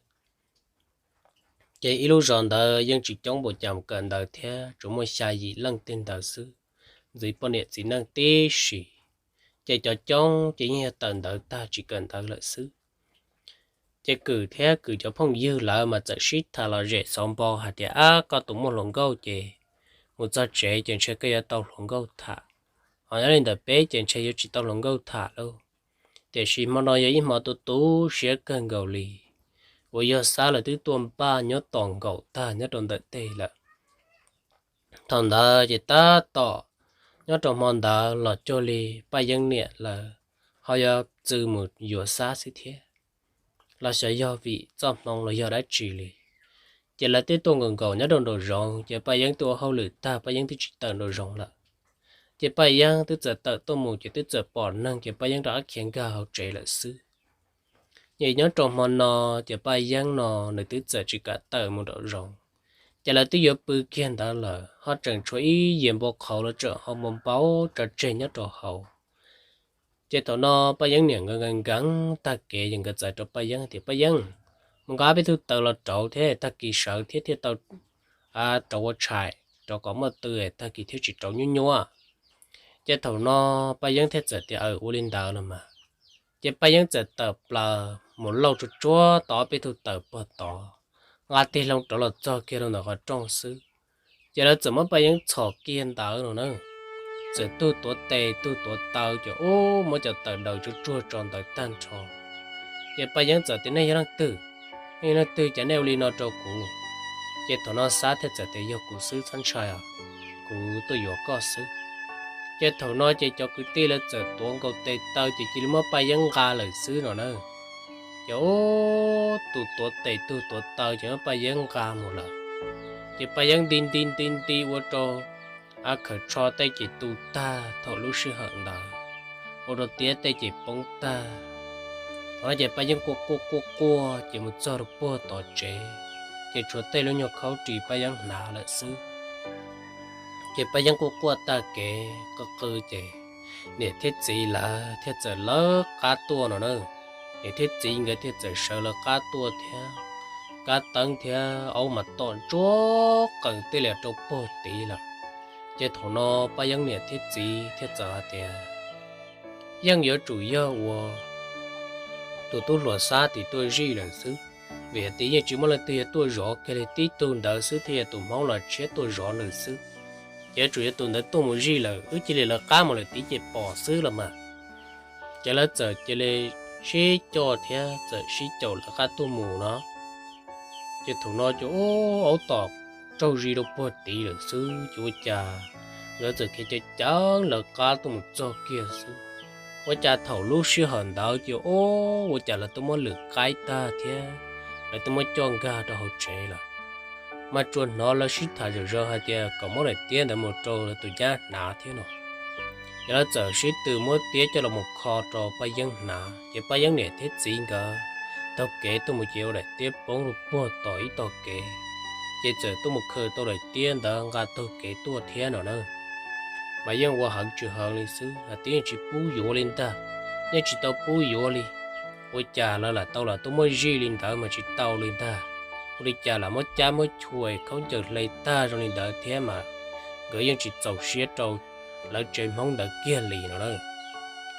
Ces ib lub zos ntawd yeej tsis coob npaum cas mus kawm ntawv thiab, tsuas muaj xya yim leej tej ntawd xwb, ntxiv poj niam txiv neej tib si. Ces cov coob ces yeej yog tawm ntawv tag tsis kawm ntawv lawm xwb. Ces Kwm thiab Kwm cov phooj ywg lawv mas txawm sib tham los zem xauv npo hais tias, Ab, koj tus muaj hluas nkauj ces mus txog tsev ces ntshe koj yuav tau hluas nkauj tham, ho nyob li ntawm peb ces ntshe yuav tsis tau hluas nkauj tham lauj. Tiam sis hmo no yog ib hmo tu tu siab kawg nkaus li, uas yog Xab lawv twb tuaj npaj nyob tom nkaum tag nyob rau ntawm teg lawm. Thaum ntawd ces tab tom nyob rau hmo ntawd los cuag li Paj Yeeb niam lawv ho yuav txwm mus yuav Xab xwb thiab, los xyov yog vim txoj hmoo los yog dab tsi li. Ces lawv twb tuaj nkaus nkaus nyob rau nraum zoov, ces Paj Yeeb twb ua hauj lwm tag, Paj Yeeb twb tsis tawm nraum zoov lawm. Ces Paj Yeeb twb txawm tawm tuaj mus, ces twb txawm pom neeg, ces Paj Yeeb rov qab khiav nkag hauv tsev lawm xwb. Ces nyob rau hmo no, ces Paj Yeeb no nws twb txawm tsis kam tawm mus nraum zoov, ces lawv twb yuav pw kiag ntawd lawm, ho tseem tshuav ib yias npau qhauv los tseem hau npau npau tso tseg nyob rau hauv. Ces thaum no Paj Yeeb niam nkawd nkees nkees tag kev, ces nkawd txawm rau Paj Yeeb tias, Paj Yeeb, mus nqa peb tug taws los rauv thiab, tag kis sawv thiab thiaj tau rauv ua tshais, rauv kom muaj tw, tag kis thiaj tsis rauv nyuab nyuab. Ces thaum no Paj Yeeb thiaj txawm tias, Aws, ua li ntawd los mas. Ces Paj Yeeb txawm tawm plaws mus lauj tsuag tsuag tau ob peb tug taws puag tod, nqa tig hlo rov los txog kiag rau ntawm qhov rooj xwb. Ces lawv txawm muab Paj Yeeb txhom kiag ntawd no na, txawm tug tuav tes tug tuav taw, ces ub, muab cov taws daws tsuag tsuag tso ntawd tag nrho. Ces Paj Yeeb txawm tias, Nej yog leej twg? Nej yog leej twg cas nej ua li no rau kuv? Ces thaum no Xab thiaj txawm tias, Yog kuv xwb, txhob ntshai os, kuv tuaj yuav koj xwb. Ces thaum no ces cov kwv tij lawv txawm tuav nkaus tes taw, ces cia li muab Paj Yeeb nqa lawm xwb no na. Ces ub, tus tuav tes tug tuav taw ces muab Paj Yeeb nqa mus lawm. Ces Paj Yeeb nti nti nti nti ua rau a khawv tsho tej ces tu tag thaum lub sij hawm ntawd, ua rau tiab tej ces poob tag. Thaum no ces Paj Yeeb quaj quaj quaj quaj ces mus txog rau puag tom tsev, ces tshuav tej lub nyuag khaub ris Paj Yeeb hnav lawm xwb. Ces Paj Yeeb quaj quaj tag kev qw qw ces niam thiab txiv lawv thiaj txawm lawv qab tuaj no na. Niam thiab txiv nkawd thiaj txawm sawv lawv qab tuaj thiab, kab teeb thiab aub mas tom ntsuab qees tij li rau puag tid lawm. Ces thaum no Paj Yeeb niam thiab txiv thiaj txawm hais tias, Yeej yuav tsum yog uas tus tub hluas Xab tim tuaj zij lawm xwb, vim tias yeej tsis muaj leej twg yuav tuaj zov kiag li, tib tug ntawd xwb thiaj yog tus Hmoob los tshiab tuaj zov nws xwb. Ces yuav tsum yog tus ntawd tuaj mus zij lawm, wb cia li lawv qab mus lawm tid ces pom xwb los mas. Ces lawv txawm cia li sib coj thiab txawm sib caum lawv qab tuaj mus no. Ces thaum no ces ub, aub tom tsaug zis rau puag tid lawm xwb, ces ua cas nkawd txawm khiav ceev ceev lawv qab tuaj mus txog kiag xwb. Ua cas thaum lub sij hawm ntawd ces ub, ua cas lawv twb muab lwm qaib tag thiab lawv twb muab coj nkag rau hauv tsev lawm. Mas tsuas hnov lawv sib tham zom zaws hais tias kom muab daim tiab ntawd mus rau lawv tus nyab hnav thiab no. Ces lawv txawm sib tw muab tiab coj los mus kho rau Paj Yeeb hnav, ces Paj Yeeb niam thiab txiv nkawd taug kev tuaj mus ces ua daim tiab poob rau puag tom ib tog kev, ces txawm tuaj mus khaws tau daim tiab ntawd nqa taug kev tuaj thiab no na. Mas yeej ua heev tsis heev li xwb, hais tias yeej tsis pub yuav li ntag, yeej tsis tau pub yuav li. Ua cas lawv lam tau lam tuaj muab zij li ntawd mas tsis tau li ntag. Ua li cas lam muab cab muab chua khaub ncaws hle tag zoo li ntawd thiab mas nkawd yeej tsis txaus siab rau lawv tsev Hmoob ntawd kiag li no na.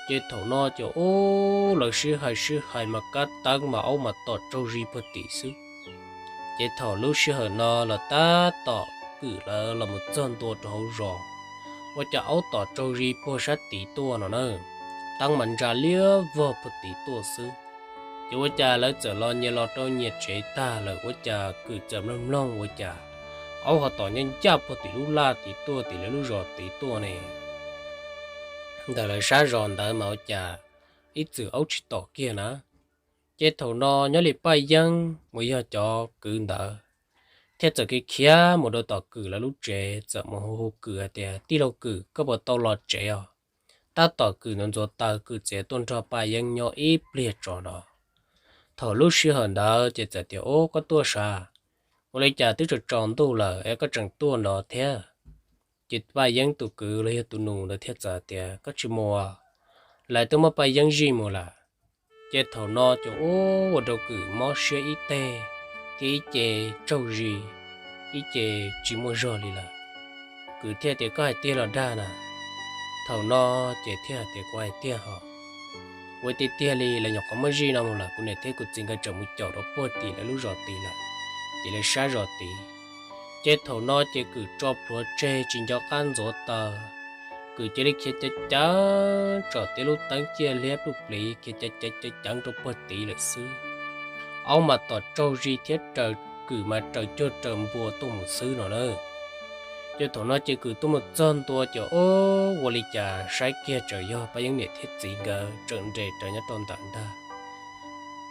Ces thaum no ces ub, lawv sib hais sib hais mas kab teeb mas aub mas tom tsaug zis puag tim xwb. Ces thaum lub sij hawm no los tab tom Kwm lawv los mus txog ntua rau hauv zos, ua cas aub tom tsaug zis puag sab tid tuaj no na, teeb mas ntsa liab vog puag tid tuaj xwb. Ces ua cas lawv txawm los nyias los rau nyias tsev tag lawm, ua cas Kwm txawm mloog mloog ua cas aub ho tom ncaj ncaj puag tim lub laj tid tuaj, tim lawv lub zos tid tuaj ne. Ntawm lawv sab zos ntawd mas ua cas ib txwm aub tsis tom kiag na. Ces thaum no nyob li Paj Yeeb mus yog cov kwv ntawd thiaj txawm khiav khiav mus rau tom Kwm lawv lub tsev, txawm mus hu hu Kwm hais tias, Tij laug Kwm, koj puas tau los tsev os? Tab tom Kwm ntxuav ntxuav taws, Kwm txiav tuaj nrog Paj Yeeb nyob ib pliag tso no. Thaum lub sij hawm ntawd ces txawm tias, Ub, koj tuaj sav? Ua li cas twb tsaus tsaus ntuj lawm es koj tseem tuaj nrov thiab? Ces Paj Yeeb tus kwv los yog tus nus ntawd thiaj txawm tias, Koj tsis mus, lawv twb muab Paj Yeeb zij mus lawm. Ces thaum no ces ub, ua rau Kwm mob siab ib teg, thiab ib ce tsaug zis, ib ce tsis muaj zog li lawm. Kwm thiaj tias, Koj hais tiag los dag na? Thaum no ces thiaj hais tias, Kuv hais tiag hos. Ua tiag tiag li, lawv nyuam qhuav muab zij no mus lawm, kuv niam thiab kuv txiv nkawd tseem mus caum rau puag tim lawv lub zos tid lawm, tim lawv sab zos tid. Ces thaum no ces Kwm tso plhuav tseg tsis nco qab ntxuav taws, Kwm cia li khiav cawv cawv tsom tej lub teeb ciaj liab pluj pliv, khiav cawv cawv cawv cawv rau puag tid lawm xwb. Aub mas tom tsaug zis thiab raws Kwm mas raws cuag raws npua tuaj mus xwb no na. Ces thaum no ces Kwm tuaj mus txog ntua ces ub, ua li cas saib kiag tseem yog Paj Yeeb niam thiab txiv nkawd tseem nres rawv nyob rau ntawm ntag.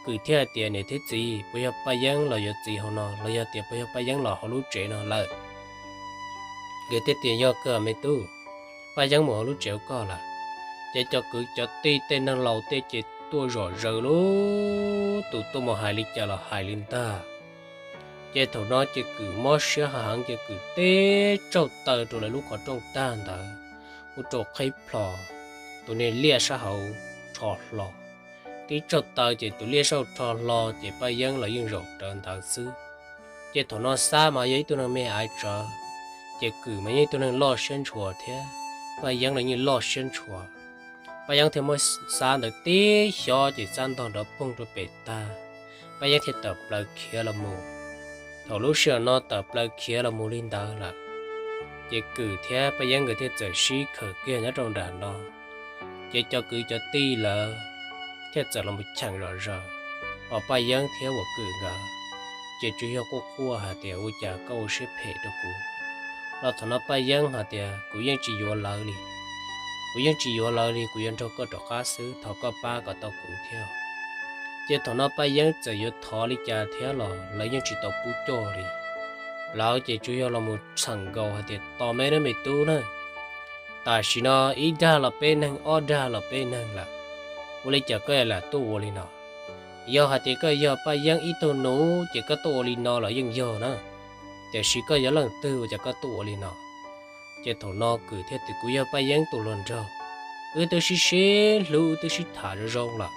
Kwm thiaj hais tias, Niam thiab txiv, puas yog Paj Yeeb los yuav txiv hauv no, los yog tias puas yog Paj Yeeb los hauv lub tsev no lawm? Nkawd thiaj tias, Yog kawg me tub, Paj Yeeb mus hauv lub tsev ua koj lawm. Ces cov kwv cov tij tej neeg laus tej ces tuaj zom zaws lub tus tuaj mus hais li cas los hais li ntag. Ces thaum no ces Kwm mob siab heev ces Kwm tib tsauj taw rau lawv lub qhov rooj tag ntawd, ua rau qhib plho, tus niag liaj sab hauv rho hlo. Tib tsauj taw ces tus liaj sab hauv rho hlo ces Paj Yeeb los yeej zaum rawv ntawd xwb. Ces thaum no Xab mas yog ib tug neeg me aiv tsawv, ces Kwm mas yeej ib tug neeg loj siab ntshua thiab, Paj Yeeb los yeej loj siab ntshua. Paj Yeeb thiaj muab Xab ntawd tib xyob ces Xab ntog nrov poog rau pem tag, Paj Yeeb thiaj tawm plaws khiav los mus. Thaum lub sij hawm no tawm plaws khiav los mus li ntawd lawm, ces Kwm thiab Paj Yeeb nkawd thiaj txawm sib khawm kiag nyob rau nram no. Ces cov kwv cov tij lawv thiaj txawm los mus cheem zom zaws, hos Paj Yeeb thiab uas Kwm nkawd ces tsuas yog quaj quaj hais tias, Ua cas koj ua siab phem rau kuv? Los thaum no Paj Yeeb hais tias, Kuv yeej tsis yuav lawv li, kuv yeej tsis yuav lawv li, kuv yuav nrog koj rov qab xwb, thov koj pab kom tau kuv thiab. Ces thaum no Paj Yeeb txawm yuav thov li cas thiab los lawv yeej tsis tau pub coj li. Lawv ces tsuas yog los mus txheem nkaus hais tias, Tos me nawb me tub na, tam sim no ib dag los peb neeg, ob dag los peb neeg lawm, ua li cas koj lam tuaj ua li no? Yog hais tias koj yog Paj Yeeb ib tug nus ces koj tuaj ua li no los yeej yog na, tiam sis koj yog leej twg ua cas koj tuaj ua li no? Ces thaum no Kwm thiaj tias, Kuv yog Paj Yeeb tus hluas nraug, wb twb sib sib hlub, wb twb sib tham zoo zoo lawm,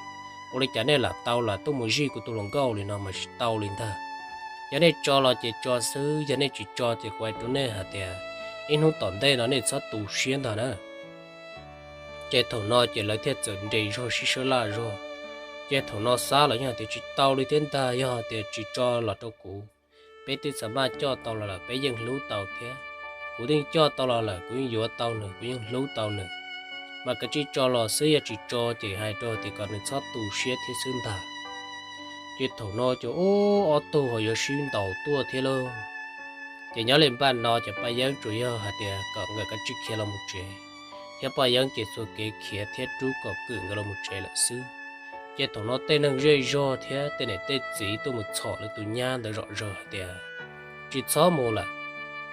ua li cas nej lam tau lam tuaj mus zij kuv tus hluas nkauj li no mas tsis tau li ntag. Yog nej tso los ces tso xwb, yog nej tsis tso ces kuv hais rau nej hais tias ib hnub tom ntej no nej txhob tu siab ntag na. Ces thaum no ces lawv thiaj txawm nres zog sib sab laj zog. Ces thaum no Xab los yeej hais tias, Tsis tau li thiab ntag, yog tias tsis tso los rau kuv, peb twb xav maj coj tau los lawm, peb yeej hlub tau thiab. Kuv yeej coj tau los lawm, kuv yeej yuav tau nws, kuv yeej hlub tau nws, mas kav tsij tso los xwb, yog tsis tso ces hais rau tias kom nws txhob tu siab thiab xwb ntag. Ces thaum no ces ub, ob tug ho yuav sib ntaus tuaj thiab lauj. Ces nyob li npaj no ces Paj Yeeb tsuas yog hais tias kom nkawd kav tsij khiav los mus tsev, thiab Paj Yeeb ces txhua kev khiav thiab rub kom Kwm nkawd los mus tsev lawm xwb. Ces thaum no tej neeg zej zog thiab tej niam tej txiv tuaj mus txhom lawv tus nyab ntawd zom zaws hais tias, Tsis txhob mus lawm,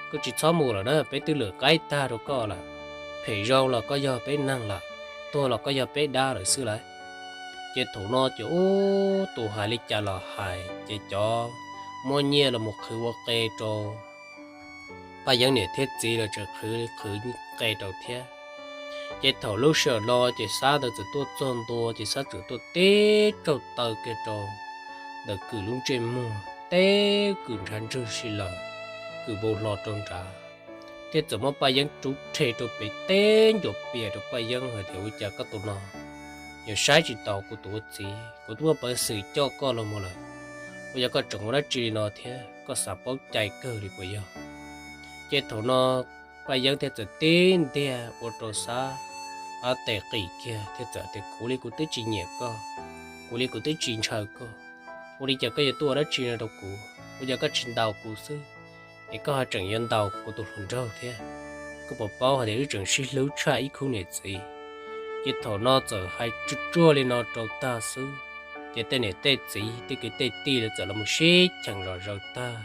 koj tsis txhob mus lawm na, peb twb lwm qaib tag rau koj lawm. Phem zoo los koj yog peb neeg lawm, tuag los koj yog peb dab lawm xwb lauj. Ces thaum no ces ub, tus hais li cas los hais ces cov muab nyiaj los mus qhwv ua qe rau Paj Yeeb niam thiab txiv los tseem qhwv qhwv qe rau thiab. Ces thaum lub sij hawm no ces Xab ntawd txawm tuaj txog ntua ces Xab txawm tuaj tib tsaug taw kiag rau ntawm Kwm lub ntsej muag, teb Kwm ntshav ntswg si lawm, Kwm npau hlo rau nrad, thiab txawm muab Paj Yeeb rub rhe rau pem teb ncuav pias rau Paj Yeeb hais tias, Ua cas koj tus no yuav saib tsis taus kuv tus ua txiv? Kuv twb muaj peev xwm coj koj los mus lawm, ua cas koj tseem ua dab tsi li no thiab? Koj xav paub cai kawg li puas yog? Ces thaum no Paj Yeeb thiaj txawm tib ntiag ua rau Xab ob tes qis kiag thiab txawm tias, Kuv li kuv twb tsis nyiam koj, kuv li kuv twb tsis ntshaw koj, ua li cas koj yuav tuaj ua dab tsi no rau kuv? Ua cas koj tsis ntaus kuv xwb es koj ho tseem yuav ntaus kuv tus hluas nraug thiab? Koj puas paub hais tias wb tseem sib hlub tshaj ib khub niam txiv? Ces thaum no txawm hais tsuag tsuag li no rau tag xwb, ces tej niam tej txiv tej kwv tej tij lawv txawm los mus sib cheem zom zaws tag.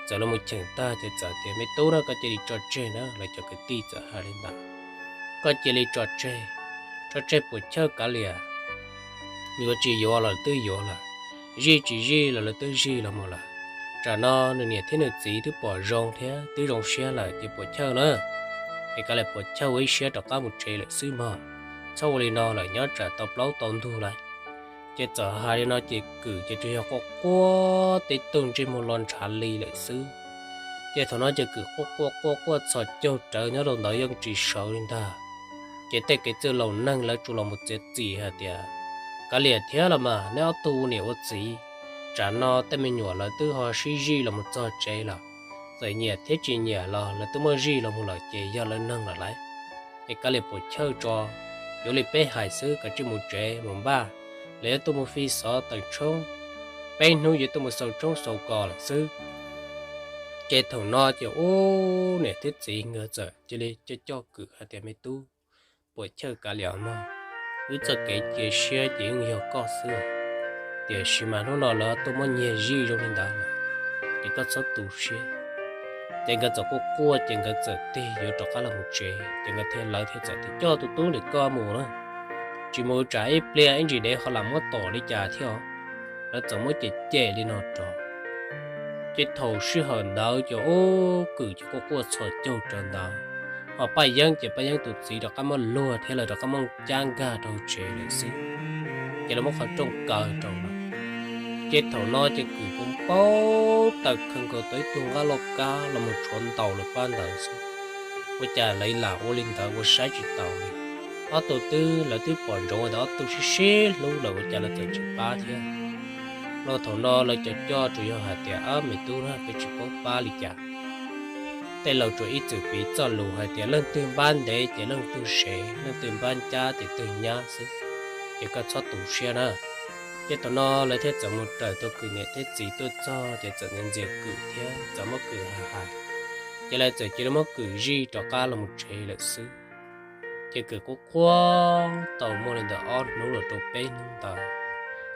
Txawm los mus cheem tag ces txawm tias, Me tub na, koj cia li tso tseg na. Lawv cov kwv tij txawm hais li ntawd, Koj cia li tso tseg, tso tseg puas chawj kav liam. Yuav tsis yuav los twb yuav lawm, zij tsis zij los lawv twb zij los mus lawm. Tsam no nws niam thiab nws txiv twb pom zoo thiab twb zoo siab lawm ces puas chawj na, es kav liam puas chawj ua ib siab rov qab mus tsev lawm xwb mog. Txhob ua li no lawm nyob tsam tau plaub tau ntug lawm. Ces txawm hais li no ces Kwm ces tsuas yog quaj quaj tib tug ntsej muag lo ntshav li lawm xwb. Ces thaum no ces Kwm quaj quaj quaj quaj txhos caug rawv nyob rau ntawd yeej tsis sawv li ntag. Ces tej kev txwj laus neeg lawv tsuas los mus txiav txim hais tias, Kav liam thiab los mas, neb ob tug ua niam ua txiv, tsam no tej me nyuam lawv twb ho sib zij los mus txog tsev lawm. Txawm nyiam thiab tsis nyiam los lawv twb muab zij los mus lawm ces yog lawv neeg lawm lauj. Es kav liam puas chawj tso, yuav li peb hais xwb, kav tsij mus tsev mus npaj, lawv yuav tuaj mus fi xov teem tshoob, peb hnub yuav tuaj mus xaus tshoob xaus kos lawm xwb. Ces thaum no ces ub, niam thiab txiv nkawd txawm cia li coj coj Kwm hais tias, Me tub, puas chawj kav liam mog, wb txoj kev cia siab ces yeej yog koj xwb, tiam sis mas hnub no lawv tuaj muab nyiag zij zoo li ntawd lawm, ces koj txhob tu siab. Ces nkawd txawm quaj quaj ces nkawd txawm tig yuav rov qab los mus tsev, ces nkawd thiaj, lawv thiaj txawm tias, Coj tus tub ntawm koj mus na, tsis mus tsam ib pliag ib ntsis dev ho lam muab tom li cas thiab. Lawv txawm muab cem cem li no rau. Ces thaum sij hawm ntawd ces ub, Kwm ces quaj quaj txhos caug rawv ntawd, ho Paj Yeeb ces Paj Yeeb tus txiv rov qab muab luag thiab lawv rov qab muab cab nkag rau tsev lawm xwb. Ces lawv muab qhov rooj kaw rau lawm. Ces thaum no ces Kwm kuj npau taws khaws nkaus tau ib tug nqaj loj kab los mus tshuav ntaus lawv pab ntawd xwb. Ua cas lawv lam ua li ntawd ua saib tsis taus li. Ob tug twb, lawv twb pom ntsoov tias ob tug sib sib hlub lawm ua cas lawv txawm tsis pab thiab. Los thaum no lawv cov coj tsuas yog hais tias, Ab, me tub na, peb tsis paub pab li cas. Tej laus tsuas ib txwm piv txoj lus hais tias leej twg npab ntev ces leej twg sev, leej twg npab ncab ces twg nyab xwb, ces koj txhob tu siab na. Ces thaum no lawv thiaj txawm mus raws tus Kwm niam thiab txiv tuaj txog ces txawm ntxias Kwm thiab txawm muab Kwm hais hais, ces lawv txawm cia li muab Kwm zij rov qab los mus tsev lawm xwb. Ces Kwm quaj quaj tau muaj li ntawm ob hnub los rau peb hnub ntawd,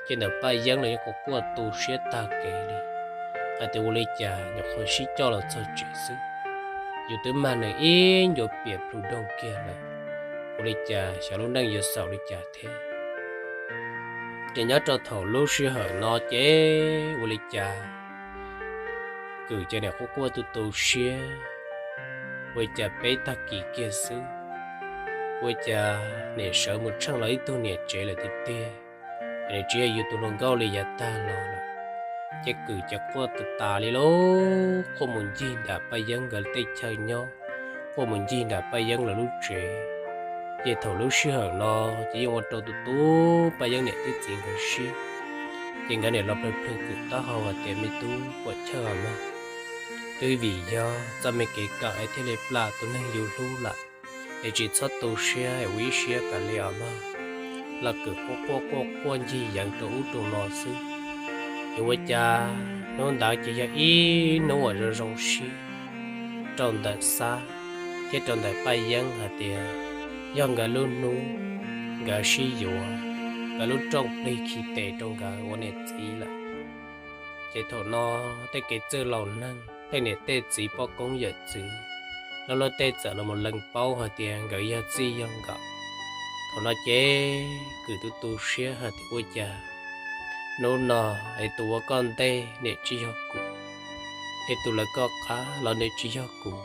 ces ntawm Paj Yeeb los yeej quaj quaj tu siab tag kev li, hais tias ua li cas nyuam qhuav sib coj los txog tsev xwb, yus twb mag nws ib ncua piam plhu doog kiag lawm, ua li cas xyov lub neej yuav xaus li cas thiab. Ces nyob rau thaum lub sij hawm no ces ua li cas Kwm ces nim quaj quaj tu tu siab, ua li cas peb tag kis kiag xwb, ua li cas nim sawv mus tsheej los ib tug niam tsev lawm tiag tiag, nws tsis yog yus tus hluas nkauj li yav tag los lawm. Ces Kwm ces quaj tas tas li lauj, quaj mus ncig nram Paj Yeeb nkawd tej chaw nyob, quaj mus ncig nram Paj Yeeb lawv lub tsev. Ces thaum lub sij hawm no ces yeej ua rau tus tub Paj Yeeb niam thiab txiv nkawd sib, ces nkawd nim los plhws plhws Kwm taub hau hais tias, Me tub, puas chawj mog, twb vim yog txoj me kev kawm es thiaj li plam tus neeg yus hlub lawm, es tsis txhob tu siab es ua ib siab kav liam os mog. Los Kwm quaj quaj quaj quaj ncig yeev rau ub rau no xwb. Ces ua cas hnub ntawd ces yog ib hnub uas zoo zoo siab rau ntawm Xab thiab rau ntawm Paj Yeeb hais tias yog nkawd lub hnub nkawd sib yuav, nkawd lub rooj plig khi tes rau nkawd ua niam txiv lawm. Ces thaum no tej kev txwj laus neeg, tej niam tej txiv poj koob yawm txwv, lawv luag tej txawm los lees paub hais tias nkawd yog txij yog nkawm. Thaum no ces Kwm tu tu siab hais tias ua cas hnub no es tus ua koj ntej niam tsis yog kuv, es tus lawv koj qab los niam tsis yog kuv,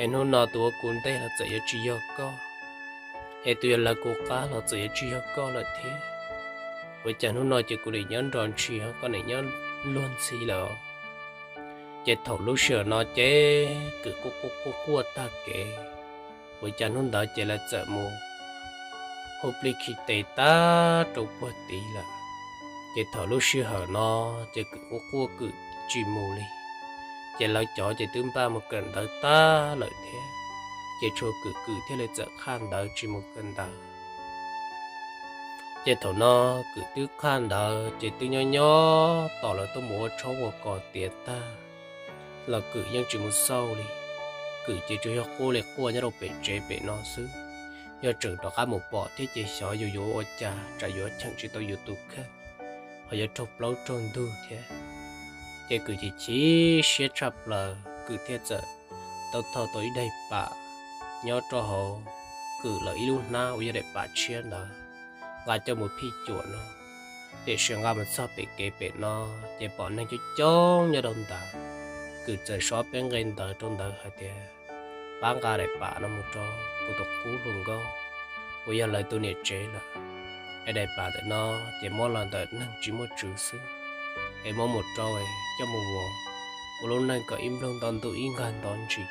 es hnub no tus ua kuv ntej los txawm yuav tsis yog koj, es tus yuav lawv kuv qab los txawm yuav tsis yog koj lawm thiab. Ua cas hnub no ces kuv niam nyob nrov ntshis, koj niam nyob luag ntxhi lawm? Ces thaum lub sij hawm no ces Kwm quaj quaj quaj quaj tag kev, ua cas hnub ntawd ces lawv txawm mus hu plig khi tes tag rau puag tid lawm. Ces thaum lub sij hawm no ces Kwm quaj quaj Kwm tsis mus li, ces lawv cov ces twb npaj mus kawm ntawv tag lawm thiab, ces tshuav Kwm, Kwm thiaj li txawm qhaj ntawv tsis mus kawm ntawv. Ces thaum no Kwm twb qhaj ntawv ces twb nyob nyob tos lawv tuaj mus ua tshoob ua kos tiav tag los Kwm yeej tsis mus xauj li. Kwm ces tsuas yog quaj li quaj nyob rau pem tsev pem no xwb. Yog tseem rov qab mus pom thiab ces xyov yus yuav ua cas, tsam yuav cheem tsis tau yus tus kheej, ho yuav raug plaub raug ntug thiab. Ces Kwm chim chim siab tshaj plaws, Kwm thiaj txawm tau thau tau ib daim pam nyob rau hauv Kwm lawv ib lub hnab uas yog daim pam tshiab ntawd, nqa coj mus phij cuam no. Tiam sis nqa mus txog pem kev pem no ces pom neeg coob coob nyob rau ntawd. Kwm txawm so peb nqe ntawv rau ntawd hais tias, pab nqa daim pam no mus rau kuv tus qub hluas nkauj uas yog lawv tus niam tsev lawm, es daim pam ntawm no ces muab los ntawm neeg tsis muaj tswv xwb, es muab mus rau coj mus ua ua lub neej kom ib nplooj nto ntuj ib nkag nto ntsis.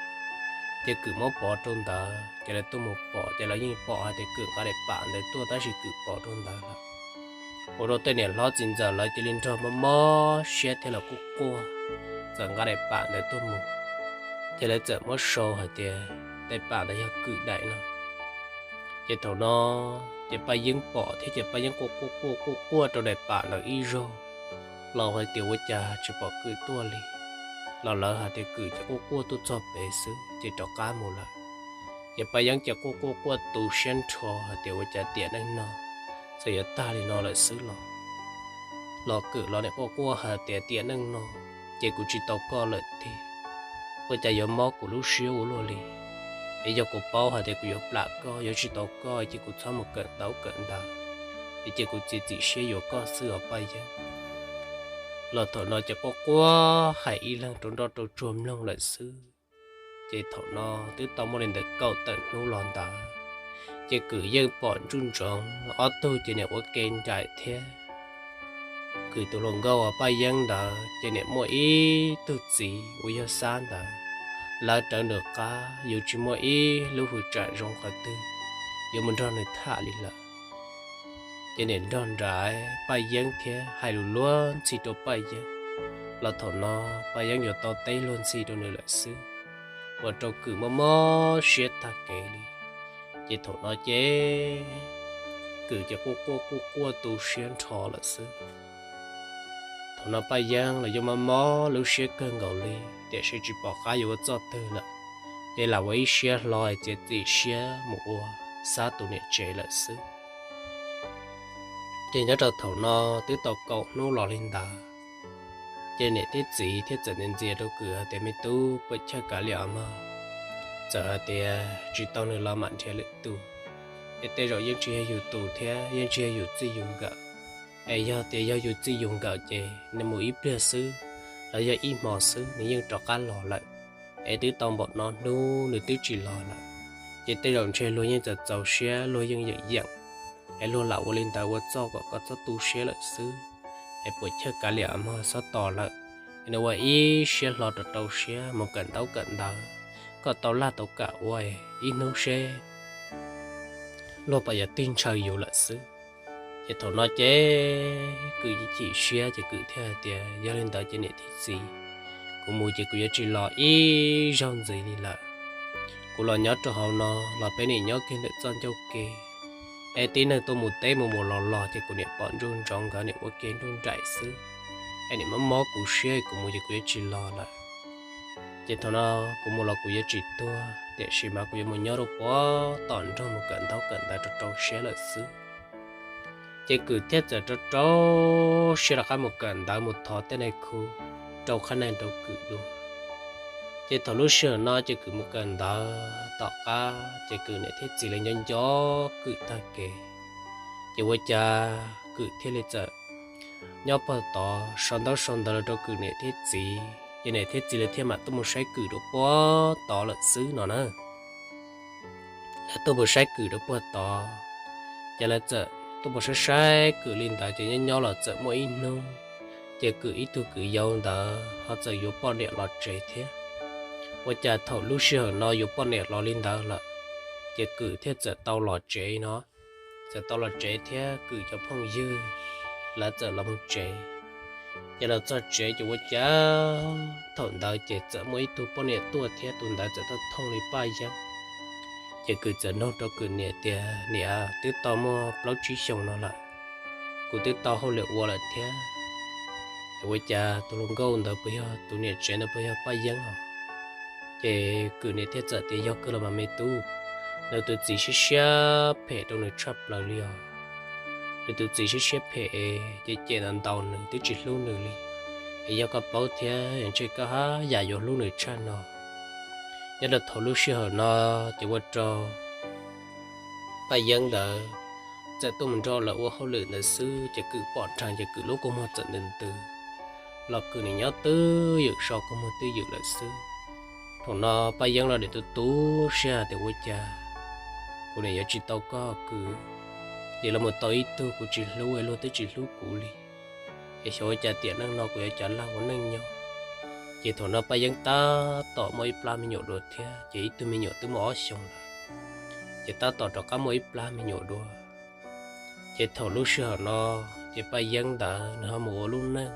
Ces Kwm muab pov rau ntawd ces lawv tuaj mus pom ces lawv yeej pom hais tias Kwm nqa daim pam ntawd tuaj, tab sis Kwm pov rau ntawd lawm. Ua rau tej niam hlob txiv ntxawm lawv cia li nrog mob mob siab thiab lawv quaj quaj, txawm nqa daim pam ntawd tuaj mus, ces lawv txawm muab sau hais tias daim pam ntawd yog Kwm daim no. Ces thaum no ces Paj Yeeb pom thiab ces Paj Yeeb quaj quaj quaj quaj quaj rau daim pam ntawd ib zaug los hais tias ua cas tsis pom Kwm tuaj li, los lawv hais tias Kwm ces quaj quaj tuaj txog pem xwb ces rov qab mus lawm. Ces Paj Yeeb ces quaj quaj quaj tu siab nrho hais tias ua cas tiam neej no txawm yuav tag li no lawm xwb los, los Kwm los nim quaj quaj hais tias tiam neej no ces kuv tsis tau koj lawm tiag, ua cas yuav mob kuv lub siab ua luaj li. Es yog kuv paub hais tias kuv yuav plam koj, yuav tsis tau koj ces kuv txhob mus kawm ntaub kawm ntawv, es ces kuv txiav txim siab yuav koj xwb os Paj Yeeb. Los thaum no ces quaj quaj hais ib leeg rau nroj rau tsuag mloog lawm xwb. Ces thaum no twb tau muaj li ntawm kaum tawm hnub los ntawd, ces Kwm yeej pom ntsuj ntsoov ob tug ces nim ua ke nraim thiab. Kwm tus hluas nkauj uas Paj Yeeb ntawd ces nim muaj ib tug txiv uas yog Xab ntawd, lawv rawv nws qab, yus tsis muaj ib lub hwm tsam zoo qhov twg yuav mus nrog nws tham li lawm. Ces nim nrog nraim Paj Yeeb thiab hais lus luag ntxhi rau Paj Yeeb, los thaum no Paj Yeeb yuav tau teb luag ntxhi rau nws lawm xwb, ua rau Kwm mob mob siab tag kev li. Ces thaum no ces Kwm ces quaj quaj quaj quaj tu siab nrho lawm xwb. Thaum no Paj Yeeb los yeej mob mob lub siab kawg nkaus li, tiam sis tsis pom qab yuav ua txoj twg lawm, ces lam ua ib siab hlo txiav txim siab mus ua Xab tus niam tsev lawm xwb. Ces nyob rau thaum no twb tau kaum hnub los li ntawd, ces niam thiab txiv thiaj txawm ntxias rau Kwm hais tias, me tub, puas chawj kav liam os mog, txawm hais tias tsis tau nws los mam nrhiav lwm tus, es tej zaum yeej tsis yog yus tus thiab yeej tsis yog yus txij yus nkawm. Es yog tias yog yus txij yus nkawm ces nws mus ib pliag xwb los yog ib hmo xwb nws yeej rov qab los lawm. Es twb tau npaum no hnub nws twb tsis los lawm, ces tej zaum ntshe luag yeej txaus txaus siab, luag yeej yeem yeem, es luag lam ua li ntawd ua txoj kom koj txhob tu siab lawm xwb. Es puas chawj kav liam mog, txhob tos lawm, es nws ua ib siab hlo rau rau siab mus kawm ntaub kawm ntawv, kom tau laj tau kam ua ib hnub seb luag puas yuav tig ntshaw yus lawm xwb. Ces thaum no ces Kwm chim siab ces Kwm thiaj hais tias, yog li ntawd ces niam thiab txiv, kuv mus ces kuv yuav tsis los ib zaug ntxiv li lawm. Kuv los nyob rau hauv no los peb nim nyob kiag ntawm txoj ncauj ke, es tib neeg tuaj mus teb mus mus los los ces kuv nim pom ntsuj ntsoov nkawd nim ua ke nruj nraim xwb, es nim mob mob kuv siab, kuv mus ces kuv yuav tsis los lawm. Ces thaum no kuv mus los kuv yuav tsis tuag, tiam sis mas kuv yuav mus nyob rau puag tom nroog mus kawm ntaub kawm ntawv rau rau siab lawm xwb. Ces Kwm thiaj txawm rau rau siab rov qab mus kawm ntawv mus thov tej neeg khu rau qhab nees rau Kwm dua. Ces thaum lub sij hawm no ces Kwm mus kawm ntawv tom qab ces Kwm niam thiab txiv lawv nco nco Kwm tag kev. Ces ua cas Kwm thiaj li txawm nyob puag tod sau ntaub sau ntawv los rau Kwm niam thiab txiv, ces niam thiab txiv lawv thiaj mam tuaj mus saib Kwm rau puag tod lawm xwb no na. Lawv tuaj mus saib Kwm rau puag tod, ces lawv txawm tuaj mus saib saib Kwm li ntawd ces nyob nyob los txawm muaj ib hnub, ces Kwm ib tug kwv yau ntawd ho txawm yuav poj niam los tsev thiab. Ua cas thaum lub sij hawm no yuav poj niam los li ntawd lawm, ces Kwm thiaj txawm tau los tsev no. Txawm tau los tsev thiab Kwm cov phooj ywg lawv txawm los mus tsev. Ces los txog tsev ces ua cas thaum ntawd ces txawm muaj ib tug poj niam tuaj thiab tus ntawd txawm tuaj thooj li Paj Yeeb. Ces Kwm txawm nug rau Kwm niam tias, Niam, twb tau muaj plaub tsib xyoos no lawm, kuv twb tau hauj lwm ua lawm thiab, es ua cas tus hluas nkauj ntawd puas yog tus niam tsev ntawd puas yog Paj Yeeb os? Ces Kwm niam thiaj txawm tias, Yog kawg los mas me tub, nws tus txiv siab siab phem rau nws tshaj plaws li os. Nws tus txiv siab siab phem, ces cem ntau ntaus nws twb tsis hlub nws li. Es yog koj paub thiab ntshe koj haj yam yuav hlub nws tshaj no. Nyob rau thaum lub sij hawm no ces ua rau Paj Yeeb ntawd txawm tuaj mus nrog lawv ua hauj lwm ntawd xwb ces Kwm pom dheev ces Kwm lub kua muag txawm ntws ntws los Kwm nim nyob twj ywm so kua muag twj ywm lawm xwb. Thaum no Paj Yeeb los niam tu tu siab hais tias, Ua cas kuv niam yuav tsis tau koj Kwm, ces los mus tau ib tug kuv tsis hlub es luag twb tsis hlub kuv li, es xyov ua cas tiam neej no kuv yuav cas lag ua neej nyob. Ces thaum no Paj Yeeb tab tom muaj ib plab me nyuam dua thiab, ces ib tug me nyuam twb muaj ob xyoos lawm, ces tab tom rov qab muaj ib plab me nyuam dua. Ces thaum lub sij hawm no ces Paj Yeeb ntawd nws ho mus ua lub neej,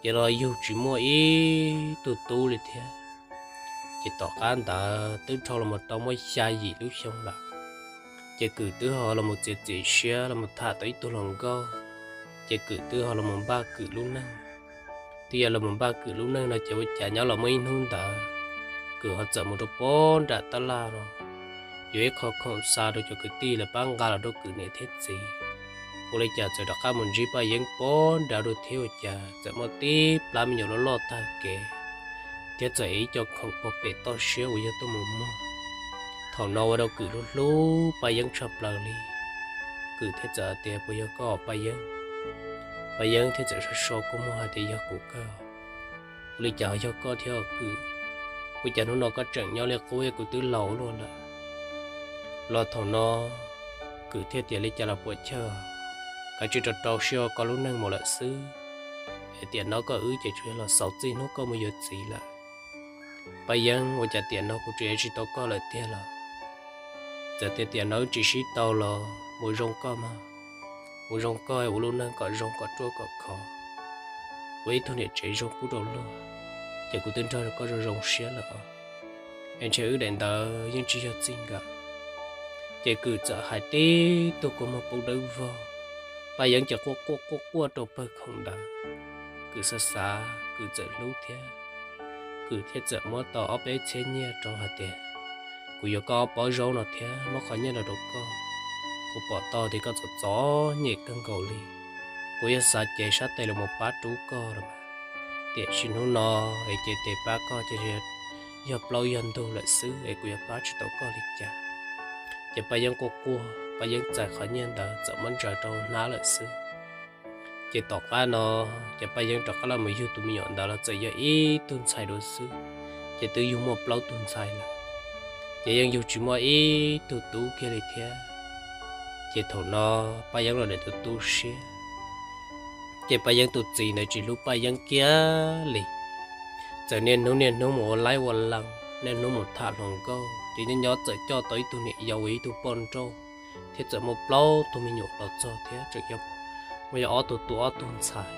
ces los yug tsis muaj ib tug tub li thiab. Ces tom qab ntawd twb dhau los tau muaj xya yim lub xyoo lawm, ces Kwm twb ho los mus txiav txim siab los mus tham tau ib tug hluas nkauj, ces Kwm twb ho los mus npaj Kwm lub neej. Twb yog los mus npaj Kwm lub neej no ces ua cas nyob los muaj ib hnub ntawd Kwm ho txawm mus rau puag nram tab laj no, yuav ib qho khoom xa rau cov kwv tij lawv pab nqa los rau Kwm niam thiab txiv. Ua li cas txawm rov qab mus ntsib Paj Yeeb puag nrad dua thiab ua cas txawm muaj tib plab me nyuam loj loj tag kev, thiab txawm ev ib co khoom puag pem toj siab uas yog tuaj mus muag. Thaum no ua rau Kwm hlub hlub Paj Yeeb tshaj plaws li. Kwm thiaj txawm tias, Puas yog koj Paj Yeeb? Paj Yeeb thiaj txawm so so kua muag hais tias, Yog kuv kawg. Ua li cas ho yog koj thiab Kwm? Ua cas hnub no koj tseem nyob li qub es kuv twb laus luaj lawm? Los thaum no Kwm thiaj tias, Li cas los puam chawj, kav tsij rau rau siab ua koj lub neej mus lawm xwb, es tiam no koj wb ces tsuas yog los xaus txij hnub koj mus yuav txiv lawm. Paj Yeeb, ua cas tiam no kuv tseem yuav tsis tau koj lawm tiag los? Txawm tias tiam no wb tsis sib tau los mus zoo koj mas, mus zoo koj ua lub neej kom zoo kom ruaj kom khov, ua ib tug niam tsev zoo pub rau luag, ces kuv twb nrog koj zoo zoo siab lawm os. Es ntshe wb daim ntawd yeej tsis yog txij nkawm. Ces Kwm txawm hais tib tug kua muag poob dawb vog, Paj Yeeb ces quaj quaj quaj quaj rau pawg khoom ntawd. Kwm xav xav Kwm txawm hlub thiab, Kwm thiaj txawm muab tau ob peb txhiab nyiaj rau hais tias, Kuv yuav koj ob pob zaub no thiab muab qhov nyiaj no rau koj. Kuv pom tau tias koj txom txom nyem kawg nkaus li, kuv yeej xav cev sab tes los mus pab rub koj los mas, tiam sis hnub no es cev tes pab koj ces yog plaub yog ntug lawm xwb es kuv yuav pab tsis tau koj li cas. Ces Paj Yeeb quaj quaj, Paj Yeeb txais qhov nyiaj ntawd txawm muab ntsaws rau hnab lawm xwb. Ces tom qab no ces Paj Yeeb rov qab los mus yug tus me nyuam ntawd los txawm yog ib tug ntxhais dua xwb, ces twb yug muaj plaub tug ntxhais lawm, ces yeej yug tsis muaj ib tug tub kiag li thiab. Ces thaum no Paj Yeeb los niam tu tu siab, ces Paj Yeeb tus txiv ntawd tsis hlub Paj Yeeb kiag li. Txawm niaj hnub niaj hnub mus ua laib ua lees, niaj hnub mus tham hluas nkauj, ces nyob nyob txawm coj tau ib tug niam yau uas ib tug poj nrauj, thiab txawm muaj plaub tug me nyuam los txog thiab tseem yog, muaj yog ob tug tub ob tug ntxhais.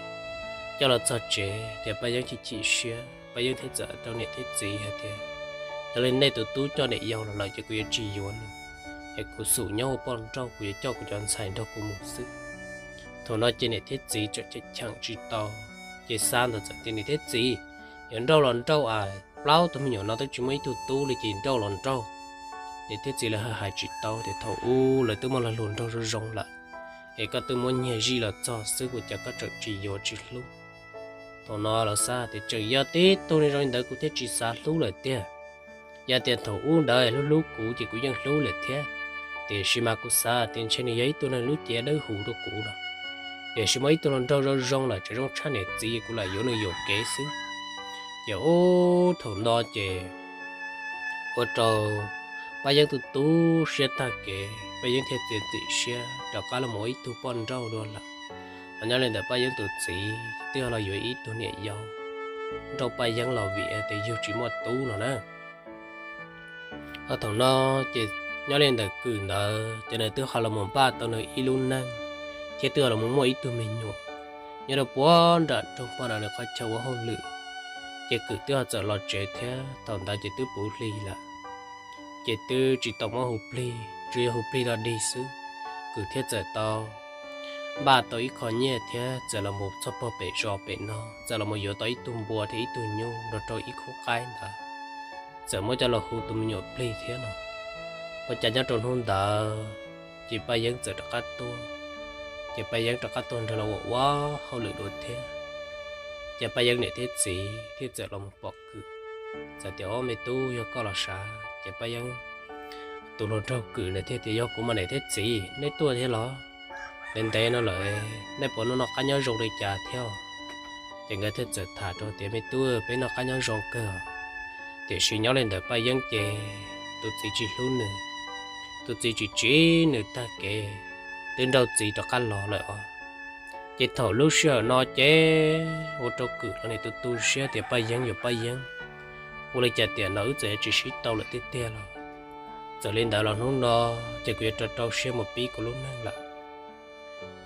Coj los txog tsev ces Paj Yeeb chim chim siab, Paj Yeeb thiaj txawm rau niam thiab txiv hais tias, Yog li nej tus tub coj niam yau los lawm ces kuv yuav tsis yuav nws, es kuv xum nyob ua poj nrauj, kuv yuav coj kuv cov ntxhais nrog kuv mus xwb. Thaum no ces niam thiab txiv tseem cheem tsis tau, ces Xab ntawd txawm tias, Niam thiab txiv, yuav nrauj los nrauj as, plaub tug me nyuam no twb tsis muaj ib tug tub li ces nrauj los nrauj. Niam thiab txiv lawv hais tsis tau tias thaum ub lawv twb muaj lo lus nraug zoo zoo lawm, es koj twb muab nyiag zij los txog xwb kuv cas koj tseem tsis yuav tsis hlub. Thaum no los xav tias tseem yog tib tug zoo li ntawd kuv thiaj tsis xav hlub lawm tiag. Yog tias thaum ub ntawd hlub hlub kuv ces kuv yeej hlub lawm thiab, tiam sis mas kuv xav tias ntshe nws yog ib tug neeg lub cev dawb huv rau kuv no. Tiam sis muaj ib tug hluas nraug zoo zoo lawm tseem zoo tshaj niam txiv, kuv lam yuav nws yuam kev xwb. Ces ub thaum no ces ua rau Paj Yeeb tu tu siab tag kev, Paj Yeeb thiaj txiav txim siab rov qab los mus ua ib tug poj nrauj dua lawm. Los nyob li ntawm Paj Yeeb tus txiv twb ho los yuav ib tug niam yau nrauj Paj Yeeb los vim tias yug tsis muaj tub no na. Ho thaum no ces nyob li ntawm Kwm ntawd ces nws twb ho los mus npaj tau nws ib lub neej, thiab twb ho los mus muaj ib tug me nyuam nyob rau puag nram nroog pog ntawd nws qhov chaw ua hauj lwm. Ces Kwm twb ho txawm los tsev thiab thaum ntawd ces twb puv hli lawm, ces twb tsis tau muab hu plig, tsuas yog hu plig dog dig xwb. Kwm thiaj txawm tau npaj tau ib qho nyiaj thiab txawm los mus txog pog pem zos pem no, txawm los mus yuav tau ib tug npua thiab ib tug nyuj nrog rau ib khub qaib ntawd, txawm muab coj los hu tus me nyuam plig thiab no. Ua cas nyob rau hnub ntawd ces Paj Yeeb txawm rov qab tuaj, ces Paj Yeeb rov qab tuaj nrog los ua ua hauj lwm dua thiab. Ces Paj Yeeb niam thiab txiv thiaj txawm los mus pom Kwm, txawm tias, Ob, me tub, yog koj los sav? Ces Paj Yeeb tus hluas nraug Kwm ntawd thiaj tias, Yog kuv mas niam thiab txiv, neb tuaj thiab los? Ntev ntev no lawm, nej puas noj noj qab nyob zoo li cas thiab? Ces nkawd thiaj txawm tham rau tias, Me tub, peb noj qab nyob zoo kawg, tiam sis nyob li ntawm Paj Yeeb ces tus txiv tsis hlub nws, tus txiv tsis tsiv nws tag kev, twb nrauj txiv rov qab los lawm os. Ces thaum lub sij hawm no ces ua rau Kwm los nim tu tu siab tias Paj Yeeb yuav Paj Yeeb, ua li cas tiam no wb txawm yuav tsis sib tau lawm tiag tiag los? Txawm li ntawd los hnub no ces kuv yuav rau rau siab mus pib kuv lub neej lawm.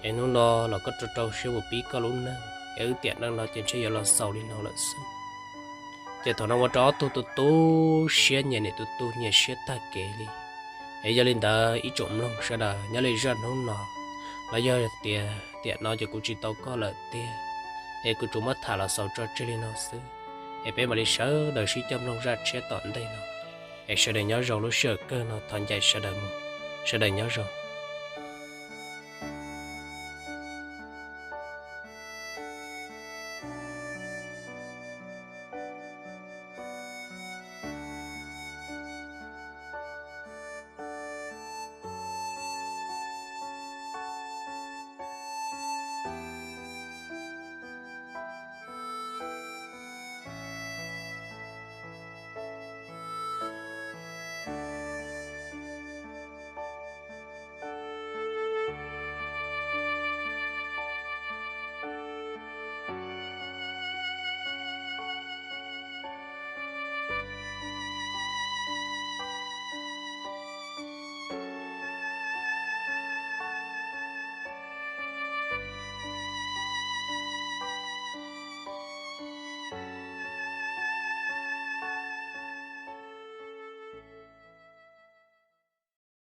Es hnub no los koj rau rau siab mus pib koj lub neej, es wb tiam neej no ces ntshe yuav los xaus li no lawm xwb. Ces thaum no ua rau ob tug tu tu siab, nyias nim tu tu nyias siab tag kev li. Es yog li ntawd ib tsoom mloog sawv daws, nyob li zaj hnub no los yog tias tiam no ces kuv tsis tau koj lawm tiag, es kuv tsuas muab tham los xaus tso tseg li no xwb. Es peb mam li sawv daws sib coj mloog zaj tshiab tom ntej no. Es sawv daws nyob zoo, lub sij hawm kawg no thov ncaim sawv daws mus. Sawv daws nyob zoo.